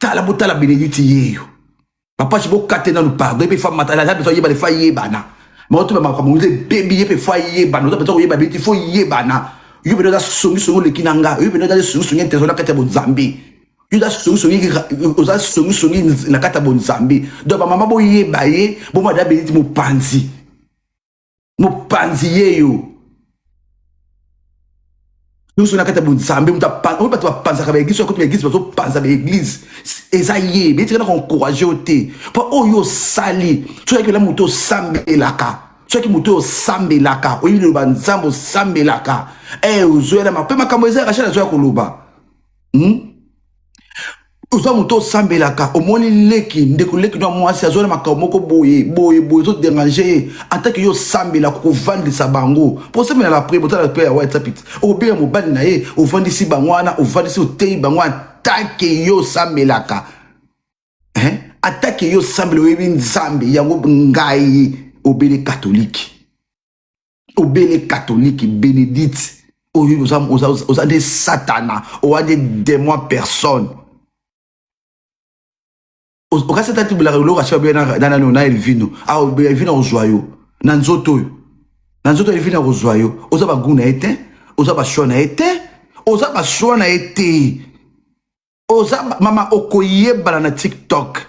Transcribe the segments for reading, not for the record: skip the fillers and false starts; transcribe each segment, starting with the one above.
Tala botala Benedicte yeyo. Papa je bokate nanu pardon ye pe fa mata aza besoin yebana fa yebana. Maoto ba makambo nze baby ye pe fa yebana oza besoin koyeba Benedicte faut yebana. Yo pe oza songi songi oleki na nga. Yo pe oza songi songi internet na kati ya bonzambe. Yo oza songi songi oza songi songi na kati ya bonzambe. Donc ba mama boyeba ye bomada Benedicte mopanzi. Mopanzi yeyo. Nyonso na kati ya bonzambe moto oyo bato bapanzaka baeglise oyo akoti baeglise bazopanza baeglise eza ye betika na koencourage yo te mpo oyo osali soki ayaki na moto osambelaka soki moto oyo osambelaka oyebi liloba nzambe osambelaka e ozoya na mpe makambo eza rachel azoya koloba hmm? Oza moto osambelaka omoni leki ndeko leki no mwasi azwa na makambo moko boye boye boye ezoderange ye atake yo osambelaka okovandisa bango mpo osambela na pre botala pe ya whatsapp it okobenga mobali na ye ovandisi bango wana ovandisi oteyi bango atake yo osambelaka hein? Atake yo osambela oyebi nzambe yango ngai obele katolike obele catholique benedite oyo oza, oza, oza nde satana owa nde demon personne okasi ata tubelaka eloko asi babeya na nani na elvino awa elvino akozwa yo na nzoto oyo na nzoto elvino akozwa yo oza bagu na ye te oza baswa na ye te oza baswa na ye te oza mama okoyebana na tiktok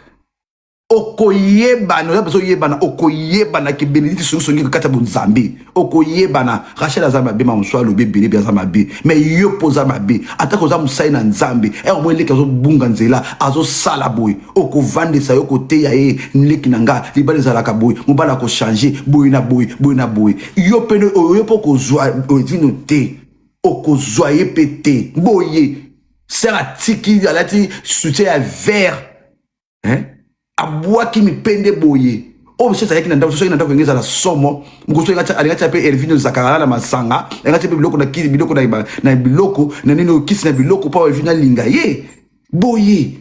Okoyebana, oza besoin oyebana, okoyebana ke Benedicte songi songi kati ya bonzambe. Okoyebana, Rachel aza mabe, ma mosusu alobi ebele bi aza mabe. Mais yo mpo oza mabe, ata koza mosali na Nzambe, ere omoni leki azobunga nzela, azosala boye, okovandisa yo koteya ye, leki na nga, libala ezalaka boye, mobali akochange, boye na boye, boye na boye. Yo mpe yo mpo okozwa vino te, okozwa ye mpe te. Boye, sœur atiki alati soutien ya vert. Hein? Abwaki mipende boye. Oyo mosusu azalaki na ndako, soki na ndako ezala somo, mokoso alinga tia pe Elvino Zakara na masanga, alinga tia pe biloko na kisi, biloko na na biloko, na nini kisi na biloko po Elvino alinga ye. Boye.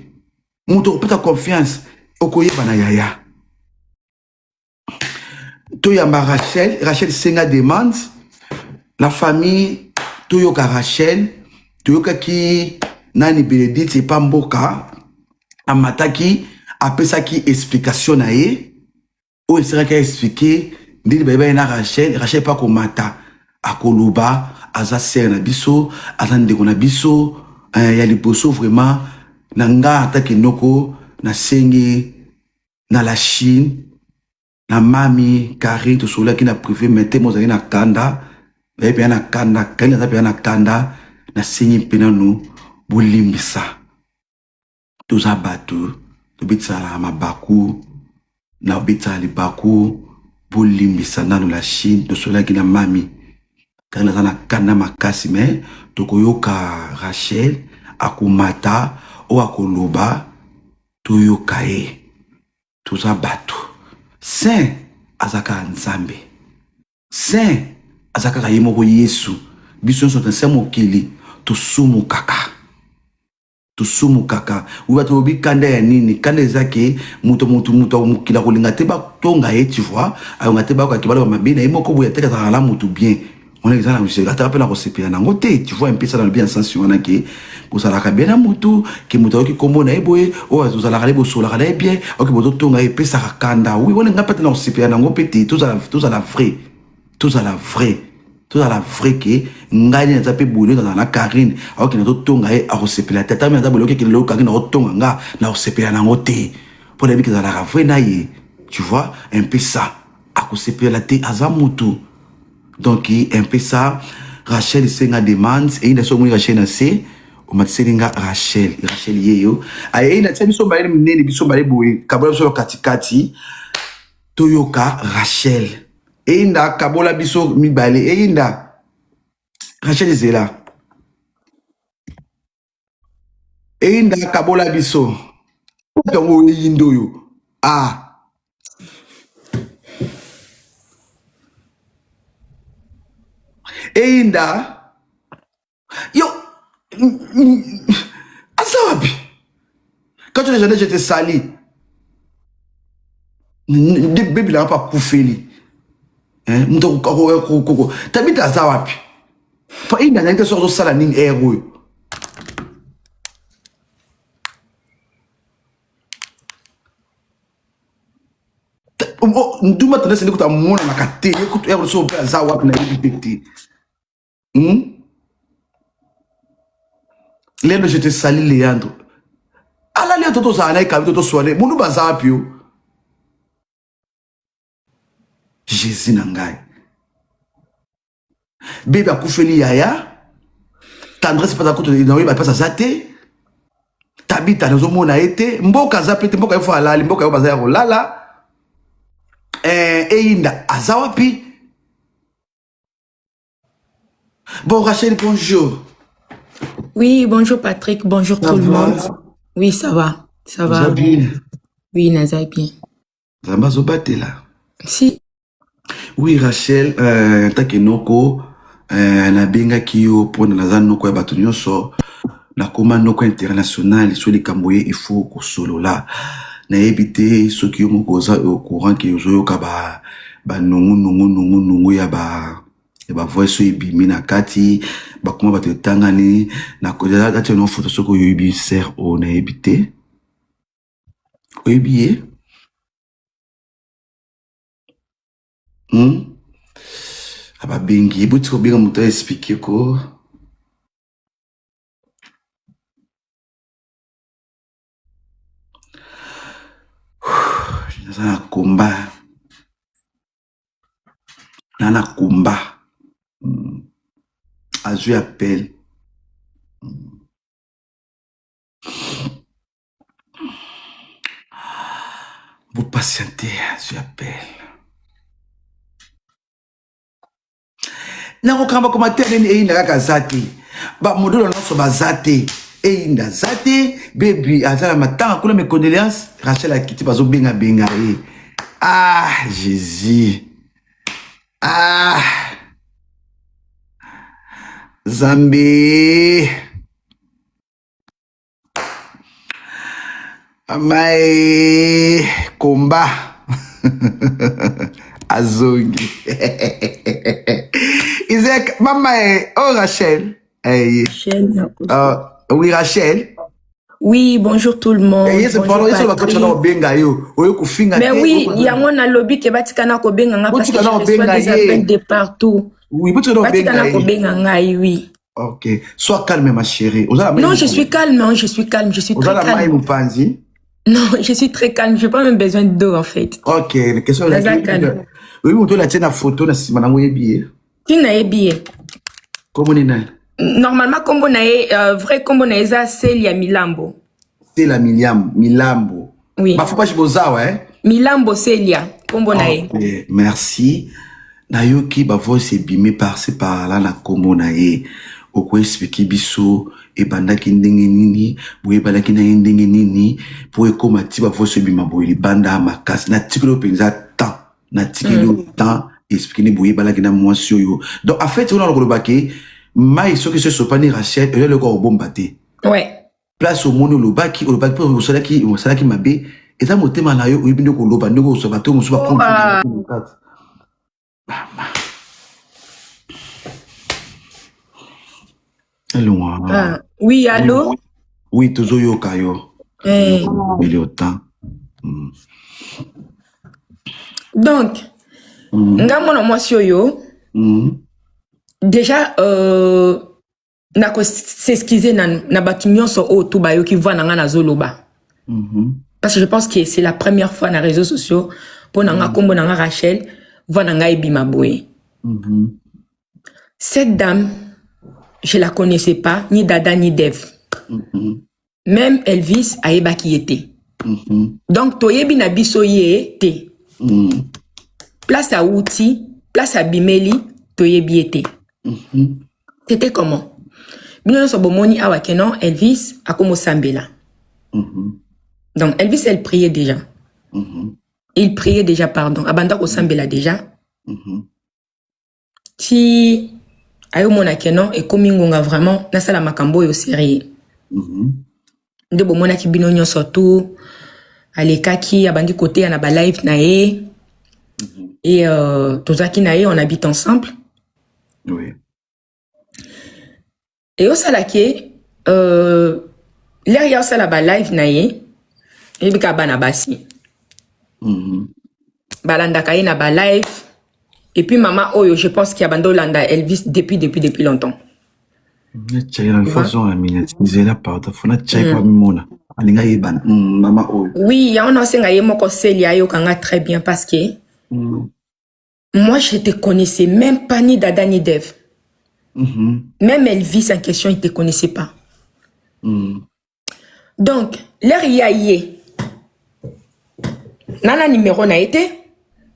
Moto okopesa confiance, okoyeba na yaya. Toyamba Rachel, Rachel senga demande. La famille toyoka Rachel, toyokaki nani Benedicte epa mboka amataki apesaki explication na ye oyo esalaki expliquer ndenge bayebaki na Rachel. Rachel epa komata akoloba aza sœur na biso, aza ndeko na biso eh, ya liboso vraiment na nga atake noko nasengi na la Chine na mami Karine tosololaki na privé mais te mozalaki na kanda naye mpenza na kanda Karine aza mpenza na kanda nasengi mpe nanu bolimbisa toza bato tobetisaka mabaku na betisaka libaku bolimbisa nanu la Chine tosololaki na mami Karine aza na kanda makasi mais tokoyoka Rachel akomata oyo akoloba toyoka ye toza bato saint aza kaka nzambe saint aza kaka ye moko yesu biso nyonso na se mokili tosumukaka tosumukaka wi bato lobi kanda ya nini kanda eza ke moto moto moto mokili akolinga te batonga ye tu vois akonga te bayoka ke baloba mabe na ye moko boye ateka azalaka na moto bien wana eza na ataka mpe na kosepela nango te tu vois mpe esala lobi na sensi wana ke kozalaka bien na motu ke moto ayoki nkombo na ye boye oyo ozalaka na ye bosolaka na ye bien oke bozotonga ye epesaka kanda wi wana ngai mpe te na kosepela nango mpe te tozala vrai tozala vrai tozala vrai ke ngai nde naza mpe boye nazala na Karine aoki nazotonga ye akosepela te ata naza boye okeke lelo Karine akotonga nga nakosepela nango te mpo nayebi ke ezalaka vrai na ye tu vois un peu ça akosepela te aza mutu donc un peu ça Rachel senga demande eyinda so omoni Rachel na se omatiseli nga Rachel Rachel yeyo ayei na tia biso mibale minene biso mibale boye kabola biso katikati toyoka Rachel eyinda kabola biso mibale eyinda Rachel zela eyinda kabola biso yango eyinda oyo ah eyinda yo aza wapi quand tu es je te sali bebi nanga mpe akufeli moto tabita aza wapi po eyinda nayebi te soki azosala nini ere oyo. Oh, ndumba tendresse nde kutu amonanaka te ye kutu ere so mpe aza wapi nayebi mpe te hmm? Leandro je te salue Leandro alali yo to tozala na ye kabi to toswane mundu baza wapi yo Jésus na ngai bebe akufeli yaya tendresse mpe aza kutu naoyeba mpasi aza te tabita nazomona ye te mboka aza pe te mboka ye fo alali mboka yo baza ya kolala eh, eyinda aza wapi bon rachel bonjour Oui, bonjour Patrick, bonjour ça tout le va monde. Oui, ça va, ça oza va. bien Oui, naza bien. nzambe azobatela Si, Oui Rachel, euh, ntake noko euh, nabengaki yo mpona naza noko ya bato nyonso nakoma noko international so likambo ye il faut kosolola nayebi te soki yo moko oza au courant ke ozoyoka ba banungu nungu nungu nungu ya ba ya ba voice oyo ebimi na kati bakoma bato etangani natia no foto soki oyebi ser oyo nayebi te oyebi ye Hmm? Ababengi ye botika kobenga moto aexplike ko naza na komba na na komba hmm. Azwi appel Vous patientez, azwi appel. Nakokamba commentaire nini eyinda kaka aza te bamodolo nyonso baza te eyinda aza te bebi aza na matanga kuna mes condoléances rachel akiti bazobengabenga ye ah jésus ah zambe Mai combat azongi Isaac mama eh, oh Rachel eh, Rachel. Oui Rachel. Oui, bonjour tout le monde. Eh, yes, Bonjour pardon, yeso bakotisa na Patrick. kobenga yo oyo kofinga Mais te oui, yango na lobi ke batika na kobenga nga parce que botika je na reçois kobenga des appels ye de partout. Oui, botika na Batika kobenga na ye. kobenga ngai, oui. Ok, sois calme ma chérie, oza na mai Non, je suis mopanzi calme, hein, je suis calme, je suis oza très na mai calme. mopanzi. Non, je suis très calme, j'ai pas même besoin d'eau en fait. Ok, question Naza ezalaki calme. oyebi moto oyo atie na photo na nsima nango oyebi ye? Tina yebi ye. Kombo nini nani? Normalement kombo na ye vrai kombo na ye eza Celia Milambo. Celia Miliam, Milambo. Oui. Bafupashi bozawa eh? Milambo Celia kombo na ye. Ok, merci. Nayoki ba voice ebimi par-ci par-là na kombo na ye. Oko expliquer biso ebandaki ndenge nini, boyebanaki na ye ndenge nini po ekoma ti ba voice ebima boye libanda makasi. Natikeli yo mpenza temps. Natikeli yo temps expliquer nde boyebanaki na mwasi oyo. Donc en fait ona koloba ke mai soki so esopani Rachel, eza eloko ya kobomba te. Ouais. Place omoni olobaki olobaki mpo osalaki osalaki mabe eza motema na yo oyebi nde koloba ndenge ozwa bato mosusu Oh, ah. bakomprendre. Elongwa. Ah, oui, allô? Oui, tozoyoka yo. Eh. Eli otan. Donc, nga mwana mwasi oyo, déjà nako s'excuser na, na bato nyonso oyo tu bayoki voix na nga nazoloba. Parce que je pense que c'est la première fois na réseaux sociaux mpo na nga kombo na nga Rachel, voix na nga ebima boye. Cette dame, je la connaissais pas, ni Dada ni Dev. Même Elvis ayebaki ye te. Donc toyebi na biso ye te. Place awuti, place abimeli, toyebi ye te. C'était comment? Bino nyonso bomoni awa ke non, Elvis akomosambela. Donc Elvis, elle priait déjà. Il priait déjà, pardon. Abanda kosambela déjà. Ti ayomona ke non, ekomi ngonga vraiment nasala makambo oyo sérieux. Nde bomonaki bino nyonso tu alekaki abandi koteya na ba live na ye. Et tozalaki na ye, on habite ensemble. Oui. Et osalaki l'heure ya osala ba live na ye, eyebi kaka bana basi. Balandaka ye na ba live. Et puis mama oyo, je pense qu'il abanda olanda Elvis depuis depuis depuis longtemps. Natya na façon ya miniature, pardon, fo natya po amimona, alinga yebana mama oyo. Oui, yango naosenga ye moko seli ayokanga très bien, parce que moi, je te connaissais même pas, ni Dada ni Dev. Même Elvis en question, il te connaissait pas. Donc l'heure ya ye nana numéro na ye te,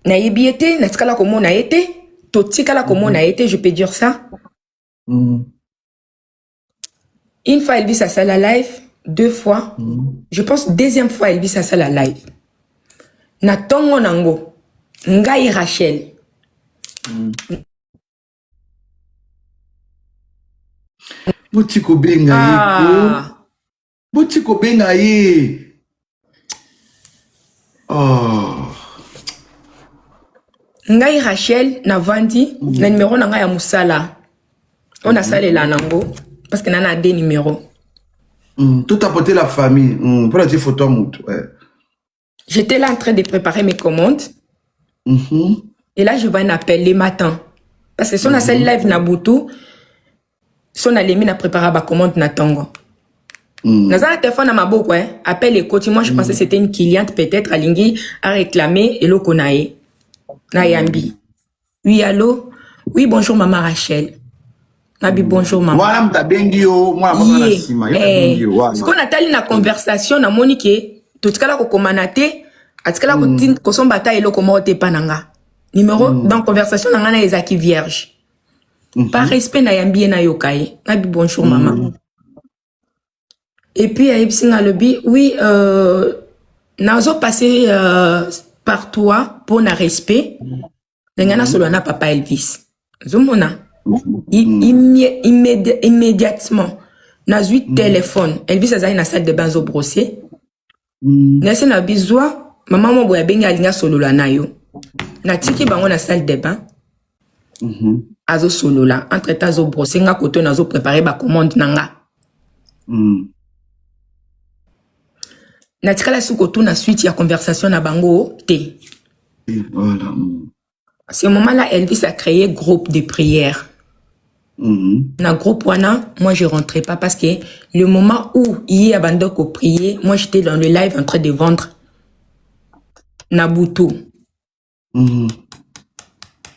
nayebi ye te, natikala komona ye te, totikala komona ye te, je peux dire ça. Une fois Elvis asala live, deux fois, je pense. Deuxième fois Elvis asala live na ntongo nango, ngai Rachel. Boti kobenga ye ko. Ah. Boti kobenga ye, oh. Ngai Rachel navandi na numéro na ngai ya mosala oyo nasalela nango, parce que na deux numéro. Tout apporter la famille mpona tie photo ya motu, ouais. J'étais là en train de préparer mes commandes et là, je vois un appel le matin, parce que so nasali live na butu, so nalemi na préparer bacommande na ntongo. Naza na téléphone na maboko, eh. Appel ekoti. Moi, je pensais que c'était une cliente, peut-être alingi aréclamer eloko na ye. Nayambi: «Oui, allo, oui, bonjour mama Rachel.» Nabi: «Bonjour mama.» Wana moto abengi yo, mwana mwasi na ye nsima ye abengi yo wana. Sikoyo natali na conversation, namoni ke totikala kokomana te, atikala kosomba ata eloko moko te epa na nga numéro. Donc conversation na nga na ye ezalaki vierge. Par respect, nayambi ye, nayoka ye, nabi: «Bonjour mama.» Et puis ayebisi nga, alobi: «Oui, nazopasse par toi mpo na respect na ngai, nasolola na papa Elvis.» Ozomona, immédiatement nazwi téléphone. Elvis azali na salle de bain, azobrosser. Nasi na bizwa mama mo boye abengi, alingi asolola na yo. Natiki bango na salle de bain, azosolola. Entre temps azobrosser, nga koto nazoprépare bacommande na nga. Natikala su kotuna suite ya conversation na bango te. Voilà. À ce moment-là, Elvis a créé groupe de prière. Na groupe wana, moi, je rentrais pas, parce que le moment où il y a bandoko prier, moi, j'étais dans le live en train de vendre na butu.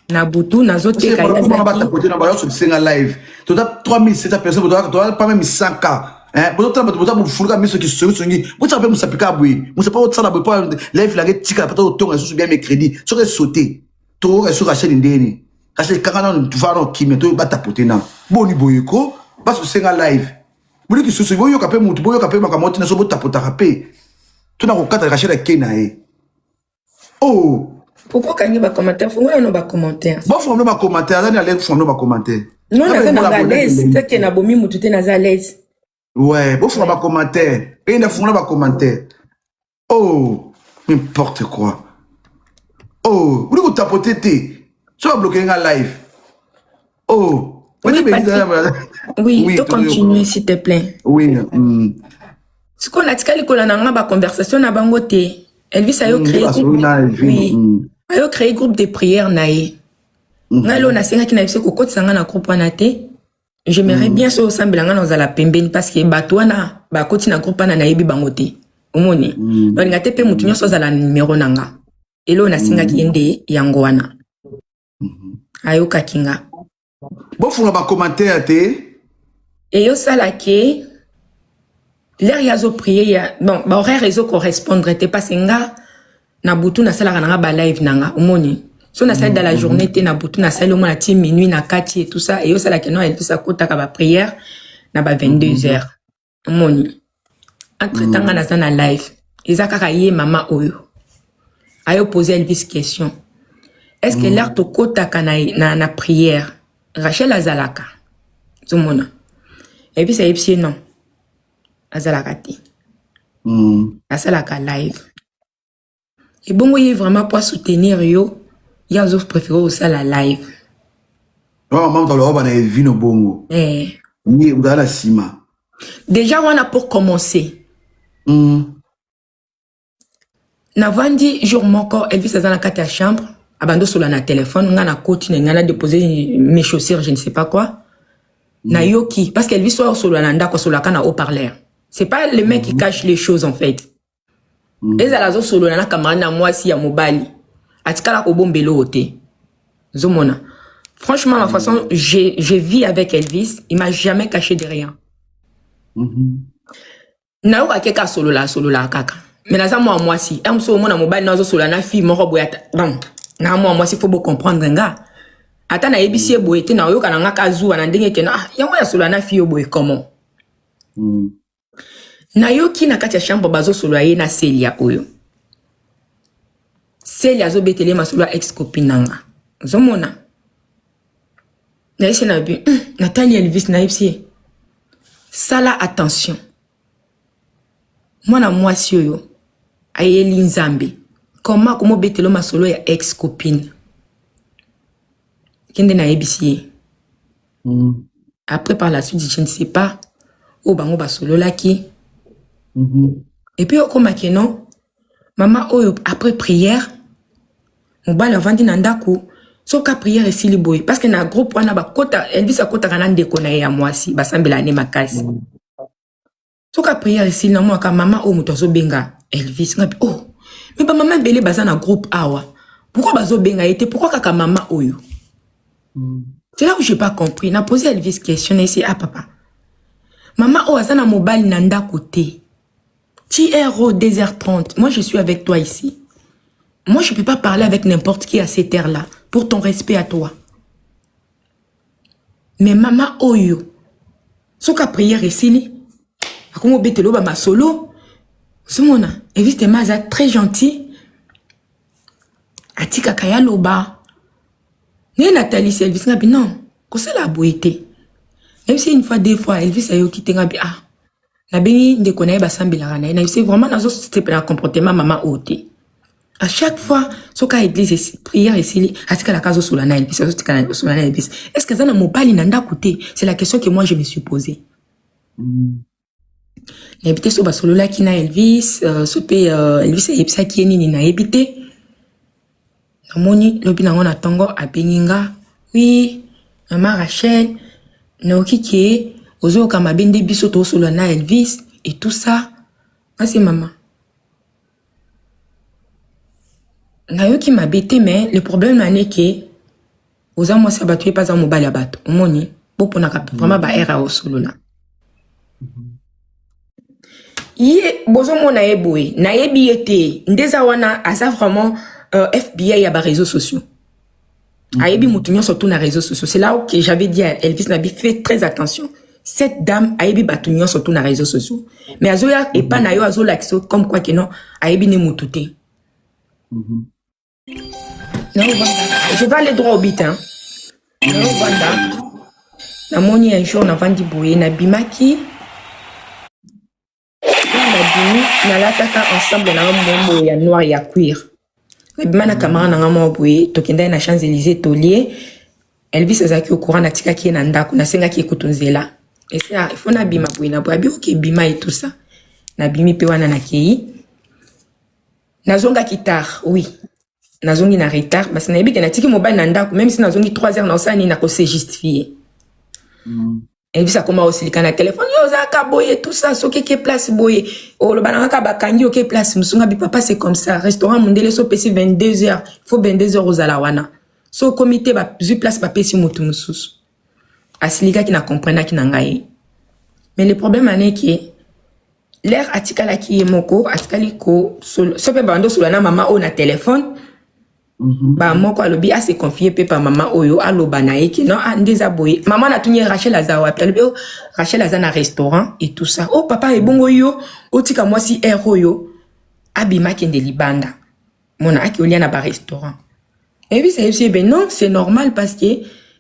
Na butu nazoteka. Ye azalaki- Batapote na bayo sosenga live, toza 3700 personnes, toza pas même 100 k, hein. Bozotala bato, boza bofuluka miso kisongisongi, botiaka mpe mosapi kaka boye, mosapi otsala boye mpo live lange etikala pata otonga lisusu bien. Mercredi soki esaute, tokoka soki Rachel ndeni. Rachel kanga nano, vana okimia, to batapote nano. Boni boye ko basosenga live, boliki susu, boyoka mpe motu, boyoka mpe makambo otina so botapotaka mpe to na kokata. Rachel ake na ye, oh. Pourquoi okangi bacommentaire? Fongola nano bacommentaire. Bofonga bino bacommentaire, azani ale kofonga bino bacommentaire. Non, naza nanga à l'aise teke, nabomi mutu te, naza à l'aise. Ouais, bofunga bacommentaire, eyenda, fungola bacommentaire. Oh, n'importe quoi. Oh, uli kotapote te so babloke nga live, oh. Oui, Patrick. Oui, to continuer, s'il te plaît. Oui. Sikoyo natikali kolanda nga baconversation na bango te. Elvis ayo créé basolo na groupe, oui, ayo créé groupe de prière na ye. Ngai lelo nasengaki na biso kokotisa nga na groupe wana te. J'aimerais bien so osambela, nga na ozala pembeni, parce que bato wana bakoti na groupe wana, nayebi bango te, omoni. Balinga te mpe motu nyonso azala na numero na nga. Eloko nasengaki ye nde yango wana. Ayokaki nga. Bofunga bacommentaire te. Eyosala ke l'heure ye azoprier ya bon, bahoraire ezocorrespondre te, parce nga na butu nasalaka na nga balive na nga, omoni. So nasali dans la journée te, na butu nasali, omona, ti minuit na kati et tout ça. Eyosalaka no Elvis akotaka baprière na ba 22 heures, omoni. Entre temps nga naza na live, eza kaka ye mama oyo ayo pose Elvis question: est ce que l'heure tokotaka na prière, Rachel azalaka? Ozomona, Elvis ayebisi ye non, azalaka te, asalaka live. Ebongo ye vraiment po asoutenir yo, ye azopréféré kosala live. Wana mama moto aloba na evino bongo. Eh. Ye ozala na nsima. Déjà wana, pour commencer, Navandi jour moko, Elvis aza na kati ya chambre, abandi osolola na telefone. Nga nakoti na ngai, na déposer mes chaussures, je ne sais pas quoi. Nayoki, parce que Elvis oyo osolola na ndako, asololaka na haut-parleur. C'est pas le mec qui cache les choses, en fait. Ezala azosolola na camarade na mwasi ya mobali, atikala kobombela oyo te. Ozomona, franchement, ma façon je vis avec Elvis, il m'a jamais caché de rien. Nayokaki kaka asolola, asololaka kaka, mais naza mwa mwasi. Ya mosu, omona mobali na azosolola na fille moko boye, ata bon, na mwa mwasi, faut bocomprendre nga. Ata nayebisi ye boye te, nayoka na nga ka zuwa na ndenge keno, ah, yango ya na fille oyo boye, comment? Nayoki na kati ya chambre bazosolola, ye na Celia oyo. Celia azobetela ye masolo ya ex copine na nga. Ozomona, nayebisi na bi natali Elvis, nayebisi ye: "Sala attention, mwana mwasi oyo ayeli Nzambe. Koma komobetela masolo ya ex copine?" Kende nayebisi ye. Après, par la suite, je ne sais pas oyo bango basololaki. Et puis okomaki no mama oyo, après prière, mobali avandi na ndako. Soki prière esili boye, parce que na groupe wana bakota, Elvis akotaka na ndeko na ye ya mwasi, basambela ne makasi. Soki prière esili, namonaka mama oyo moto azobenga Elvis. Ngabi: "Oh, mais bamama ebele baza na groupe awa, pourquoi bazobenga ye te? Pourquoi kaka mama oyo?" C'est là où j'ai pas compris. Na posé Elvis question, na esi: "Ah papa, mama oyo aza na mobali na ndako te, ti heure 2h30, moi je suis avec toi ici. Moi, je peux pas parler avec n'importe qui à cette heure là pour ton respect à toi. Mais mama oyo, soki prière esili, akomi obetela oyo bamasolo." Ozomona, Elvis tema aza très gentil, atikaka ya loba. Ndenge natalisi Elvis, ngabi: "Non, kosala boye te." Nayebisi une fois, deux fois, Elvis ayoki te. Ngabi: "Ah." Nabengi ndeko na ye, basambelaka na ye. Nayebisi: "Vraiment, nazosepela na comportement mama oyo te. À chaque fois, soki a église, prière esili, atikalaka azosola na Elvis, azotikala osola na Elvis. Est ce que aza na mobali na ndako te?" C'est la question que moi je me suis posée. Nayebi te so basololaki na Elvis, so mpe Elvis ayebisaki ye nini, nayebi te. Namoni lobi nango na ntongo, abengi nga: "Oui, mama Rachel, nayoki ke ozoyoka mabe nde biso tosolola na Elvis et tout ça." Asi mama, nayoki mabe te, mais le problème nane ke oza mwasi ya bato, ye mpe aza mobali ya bato. Omoni, boponaka vraiment ba heure ya osolola. Ye bozomona ye boye, nayebi ye te. Nde eza wana, aza vraiment FBI ya baréseaux sociaux. Ayebi motu nyonso tu na réseaux sociaux. C'est là où que j'avais dit à Elvis, nabi: "Fait très attention, cette dame ayebi bato nyonso tu na réseaux sociaux, mais azoya epa na yo, azolakisa comme quoi que non, ayebi ne motu te." Je vais aller droit au but, hein. Naovanda, namoni un jour navandi boye, nabimaki, nabimi, nalataka ensemble nanga mo boye ya noir ya cuir. Nabima na camarade nanga moko boye, tokendaki na Champs Élysées, tolie. Elvis azalaki au courant. Natikaki ye na ndako, nasengaki ye kutu nzela, ese ifo nabima boye na boye. Abi: "Ok, bima" et tout ça. Nabimi mpe wana, nakei, nazongaki tard. Oui, nazongi na retard parce que nayebi ke natiki mobali na ndako. Même si nazongi 3 heures, naosala nini? Nakose justifier. Elvis akoma osilika na telefone: "Yo ozalaka boye, tout ça, soki eke place boye, oloba na kaka bakangi, oke place mosusu." Ngabi: "Papa, c'est comme ça. Restaurant mondele, so opesi 22 heures, faut 22 heures ozala wana. So okomi te, bazwi place, bapesi motu mosusu." Asilikaki, na comprenaki na ngai, mais le problème aneke l'air atikalaki ye moko, atikali ko so mpe babandi osolola na mama oyo na telefone. Bamoko alobi ase confie mpe pa mama oyo, aloba na ye ke non, ah, nde eza boye. Mama natuni ye: "Rachel aza wapi?" Alobi: "Oh, Rachel aza na restaurant" et tout ça. "Oh papa, ebongo yo otika mwasi heure oyo abima, akende libanda, mona aki olia na barestaurant?" Eyebisa, yebisi ye: "Ben non, c'est normal, parce que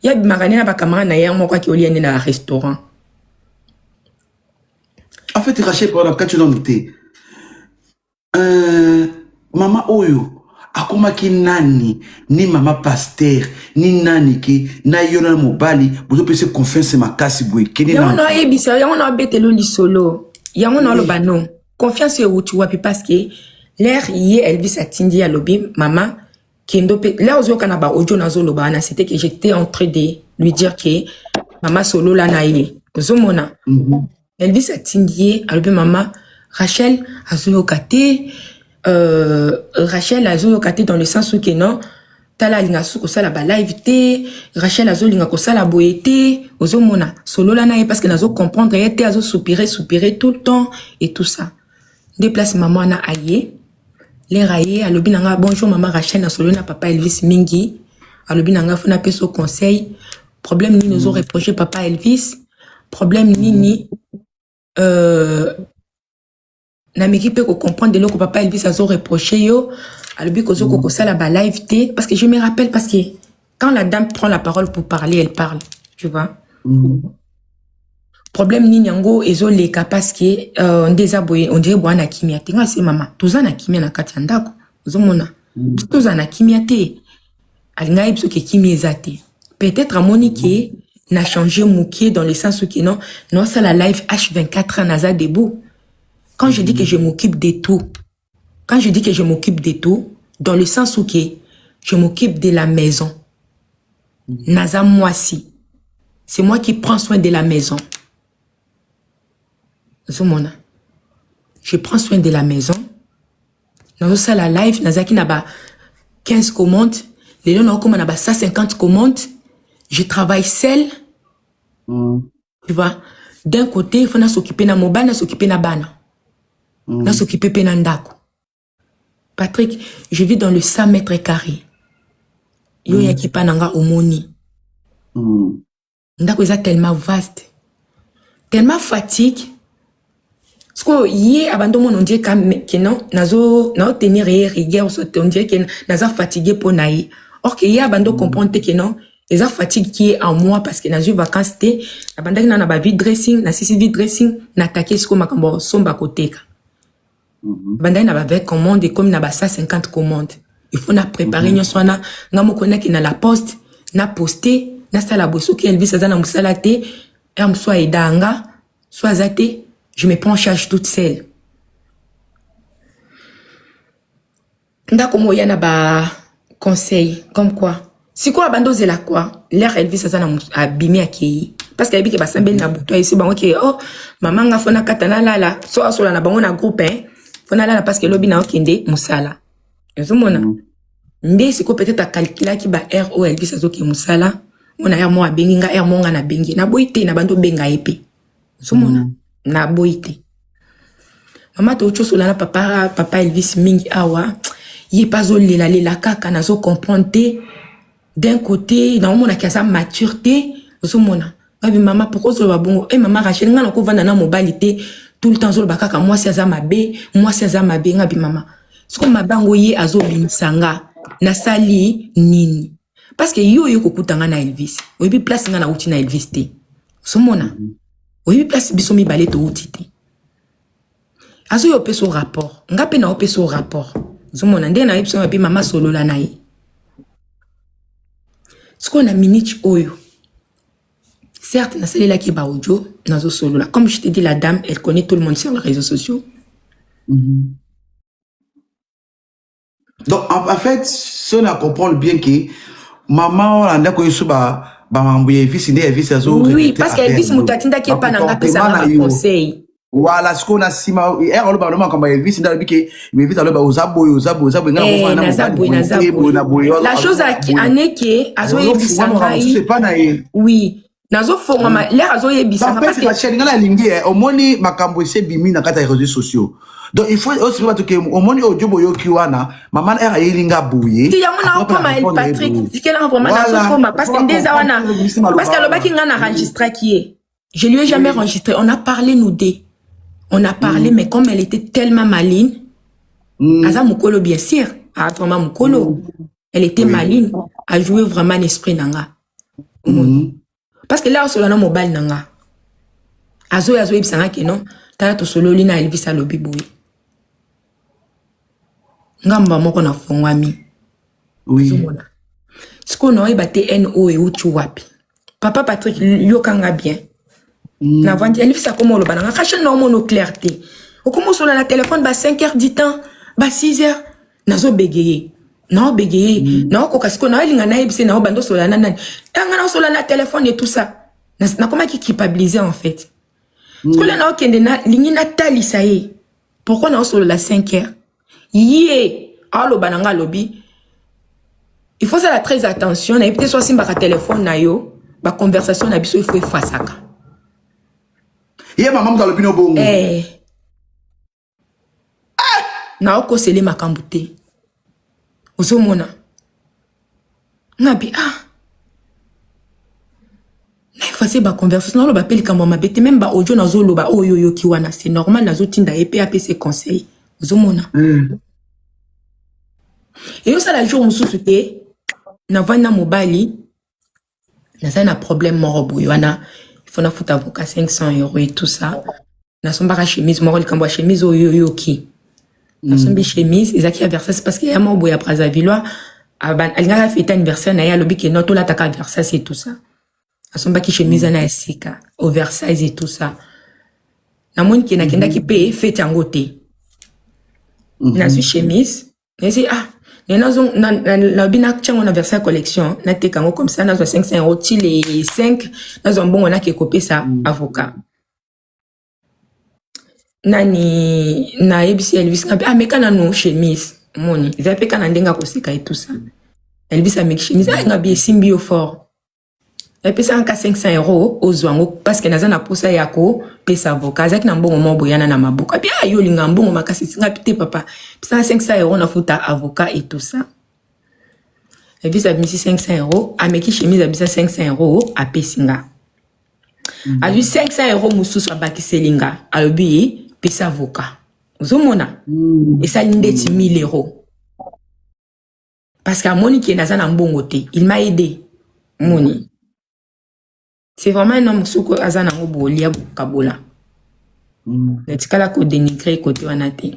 ye abimaka nde na bacamarade na ye moko, aki olia nde na restaurant." En fait, Rachel, pardon, quand tu te mama oyo akomaki nani? Ni mama pasteur ni nani ke na yo na mobali bozopesa confiance makasi boye? Kende. Yango na oyebisa, yango na obetela lisolo, yango na oloba non, confiance euti wapi? Parce que L'heure ye Elvis atindi, alobi: mama, kendo pe là, ozoyoka na ba audio nazoloba wana, c'était que j'étais en train de lui dire que mama, solola na ye. Ozomona? Elvis atindi ye, alobi: mama, Rachel azoyoka te. Rachel azoyoka te dans le sens où que non, tala, alinga su kosala balive te. Rachel azolinga kosala boye te. Ozomona, solola na ye parce que nazocomprendre ye te, azosoupire, soupire tout le temps et tout ça. Nde place mama wana aye. L'heure aye, alobi na nga: bonjour mama Rachel, nasololi na papa Elvis mingi. Alobi na nga faut napesa yo conseil. Problème nini ozoreproche papa Elvis? Problème nini? Nameki mpe kocomprendre eloko papa Elvis azoreproche yo. Alobi kozokoka kosala balive te, parce que je me rappelle, parce que quand la dame prend la parole pour parler, elle parle, tu vois. Problème nini yango ezoleka? Parce que nde eza boye, on dirait boya na kimia te. Nga se mama, toza na kimia na kati ya ndako. Ozomona, biso tozala na kimia te. Alinga yebi soki kimia eza te. Peut-être amoni ke na changé moke dans le sens où ke non, naosala live H24, naza debout. Quand je dis que je m'occupe de tout, quand je dis que je m'occupe de tout, dans le sens où que je m'occupe de la maison, naza mwasi, c'est moi qui prends soin de la maison. Ozomona, je prends soin de la maison, nazosala live. Nazalaki na ba 15 commandes, lelo naokóma na ba 150 commandes. Je travaille seul, tu vois. D'un côté, il faut nas'occuper na mobali, nas'occuper na bana, nas'occuper mpe na ndako. Patrick, je vis dans le 100 mètres carrés. Yo oyaki mpa na nga, omoni. Ndako eza tellement vaste, tellement fatigue. Sikoyo ye abandi omona, on dirait ke non, nazo naotenir ye rigueur, so on dirait ke naza fatigué mpo na ye. Or ke ye abandi ocomprendre te ke non, eza fatigue qui est en moi, parce que nazwi vacance te. Nabandaki na ba vide dressing, nasisi vide dressing, natake sikoyo makambo ya kosomba, koteka. Bandaki na ba 20 commande, ekomi na ba 150 commande. Il faut na préparer nyonso wana nga moko, nakende na la poste, na poste, nasala boye. Soki Elvis aza na mosala te, heure mosusu aida nga, so aza te, je me prends en charge toute seule. Ndako mo oya na ba conseil comme quoi sikoyo abandi ozela quoi. L'heure Elvis aza na abimi, akei, parce que ayebi ke basambeli na butu. Ayesi bango ke: oh mama, nga faut nakata, nalala. So asola na bango na groupe, hein, faut nalala parce que elobi na okende mosala. Ozomona, nde sikoyo peut-être akalkulaki ba heure oyo Elvis azoke mosala. Mona, heure moko abengi nga, heure moko nga nabengi, naboyi te, na bandi obenga ye mpe. Ozomona, naboyi te. Mama, touti osola na papa Elvis mingi awa. Ye mpe azolelalela kaka, nazocomprendre te. D'un côté, naomonaki aza mature te. Ozomona, babi: mama, pourquoi ozoloba bongo? E mama Rachel, nga nakovanda na mobali te, tout le temps azoloba kaka mwasi aza mabe, mwasi aza mabe. Nga bi: mama, sikoyo mabe yango ye azobimisa nga, nasali nini? Parce que yo oyo kokuta nga na Elvis, oyebi place nga nauti na Elvis te. Ozomona, oyebi place biso mibale touti te. Azoya opesa o rapport, nga mpe na opesa o rapport. Ozomona ndenge nayebi biso mabe. Mama, solola na ye sikoyo na minute oyo. Certes, nasalelaki ba audio, nazosolola. Comme je te dis, la dame, elle connaît tout le monde sur les réseaux sociaux. Donc en fait, so na comprendre bien ke mama wana ndako yesu ba bamambo ya Elvis, nde Elvis azo Oui, parce que Elvis moto atindaki epa na nga, apesanga baconseil. Wala sikoyo na nsima ere aloba aloba makambo ya Elvis, nde alobi ke Elvis aloba oza boye, oza boye, oza boye, nga Eh, nakofanda na naza mobali boye, boye naza te, boye na boye. La chose aneke azoyebisa mosusu ngai epa na ye. Oui, nazofongama l'heure azoyebisa nga en fait parce que Rachel, nga nalingi omoni makambo esi ebimi na kati ya réseaux sociaux, donc il faut aussi bato ke omoni audio boyoki wana, mama na ere ayeli nga boye. Ti yango naokoma, El Patrick, tikelanga vraiment. Nazokoma parce que nde eza wana, parce que alobaki nga na enregistraki ye. Je lui ai jamais enregistré. On a parlé, nous deux, on a parlé, mais comme elle était tellement maline, aza mokolo, bien sûr, ah, vraiment mokolo, elle était maline, a joué vraiment l'esprit na nga. Omoni, parce que là osola na mobali na nga, azoya, azoyebisa nga ke non, tala, tosololi na Elvis, alobi boye. Ngamba moko nafongwami. Ozomona, sikoyo naoyeba te haine oyo euti wapi. Papa Patrick, yokanga bien. Navandi, Elvis akoma oloba na nga: Rachel, naomona clair te. Okoma osola na telefone ba 5 heures du temps. Ba 6 heures nazobegeye, naobegeye, naokoka sikoyo, naolinga nayebise, naobanda osola na nani, nga naosola na telefone et tout ça. Nakomaki culpabiliser en fait. Sikoyo naokende, nalingi natalisa ye pourquoi naosolola 5 heures. Ye aoloba na nga, alobi il faut sala très attention, nayebi te so asimbaka telefone na yo, baconversation na biso il faut efasaka. Ye mama moto alobi no bongo? Eh. Naokosele makambo te. Ozomona ngabi, ah, naefase baconversation, naoloba mpe likambo ya mabe te. Même baaudio nazoloba oyo oyoki wana, c'est normal, nazotinda ye mpe apesa conseil. Ozomona, eyosala jour mosusu te, navandi na mobali, nazali na problème moko boye wana, il faut nafuta avocat 500 euros et tout ça. Nasombaka chemise moko, likambo ya chemise oyo oyoki. Nasombi chemise, ezalaki ya Versace, parce que ya moko boye ya Brazzavillois alingaka afete anniversaire na ye, alobi ke no, tolataka Versace et tout ça. Asombaki chemise wana ya sika oversize et tout ça. Namoni ke nakendaki mpe fete yango te. Nazwi chemise, nayesi, ah, nalobi natyango na Versailles collection, nateka yango comme ça nazwa 500 euros ti le 5, nazwa mbongo, nake kopesa avocat. Nani, nayebisi Elvis, ngabi, ah, meka nanu chemise, omoni eza mpe ka na ndenge akoseka et tout ça. Elvis ameki chemise, ah, ngabi esimbi yo fort, epesaka ka 500 euros, ozwa yango parce que naza na posa ya kopesa avocat. Azalaki na mbongo moko boyana na maboko, abi, ah, yo olinga mbongo makasi. Singa te, papa, pesaka 500 euros, nafuta avocat et tout ça. Elvis abimisi 500 euros, ameki chemise, abimisa 500 euros, apesi nga. Azwi 500 euros mosusu, abakiseli nga, alobi pesa avocat. Ozomona, esali ndeti 1000 euros, parce que amoni ke naza na mbongo te. Il m'a aidé, moni, c'est vraiment un homme soki aza nango bolia bokabola. Natikala kodénigre kote wana te.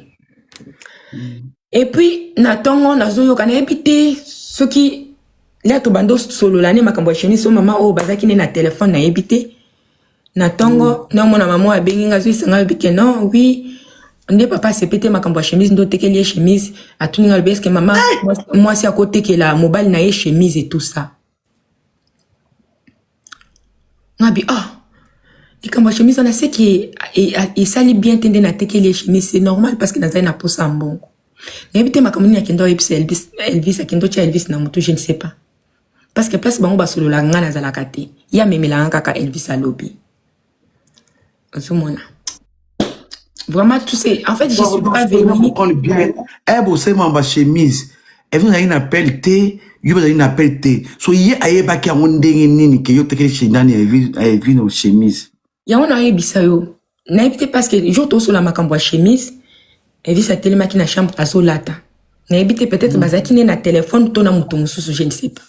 Et puis na ntongo nazoyoka, nayebi te soki lia tobanda osolola ne makambo ya chemise so mama oyo bazalaki ne na telefone, nayebi te. Na ntongo naomona mama oyo abengi nga, azoyisa alobi ke non, oui, nde papa asepe te makambo ya chemise, nde otekeli ye chemise. Atuni nga, alobi eske mama mwasi akotekela mobali na ye chemise et tout ça? Ngabi, ah, likambo ya chemise wana seki esali bien te, nde natekeli ye chemise, c'est normal parce que nazali na posa ya mbongo. Nayebi te makambo nini akende oyebisa Elvis. Elvis akende otya Elvis na motu, je ne sais pas, parce que place bango basololaka, nga nazalaka te. Ye amemelanga kaka Elvis alobi. Ozomona, vraiment tout c'est, en fait, je suis pas venue Comprendre bien, eh, bosema bachemise, Elvis azalaki na appel te, yo bazalaki na appel te, so ye ayebaki yango ndenge nini ke yo tekeli nani, Elvis no chemise? Yango nayebisa yo, nayebi te, parce que jour tosola makambo ya chemise, Elvis atelemaki na chambre azolata. Nayebi te, peut-être bazalaki nde na telefone to na moto mosusu, je ne sais pas.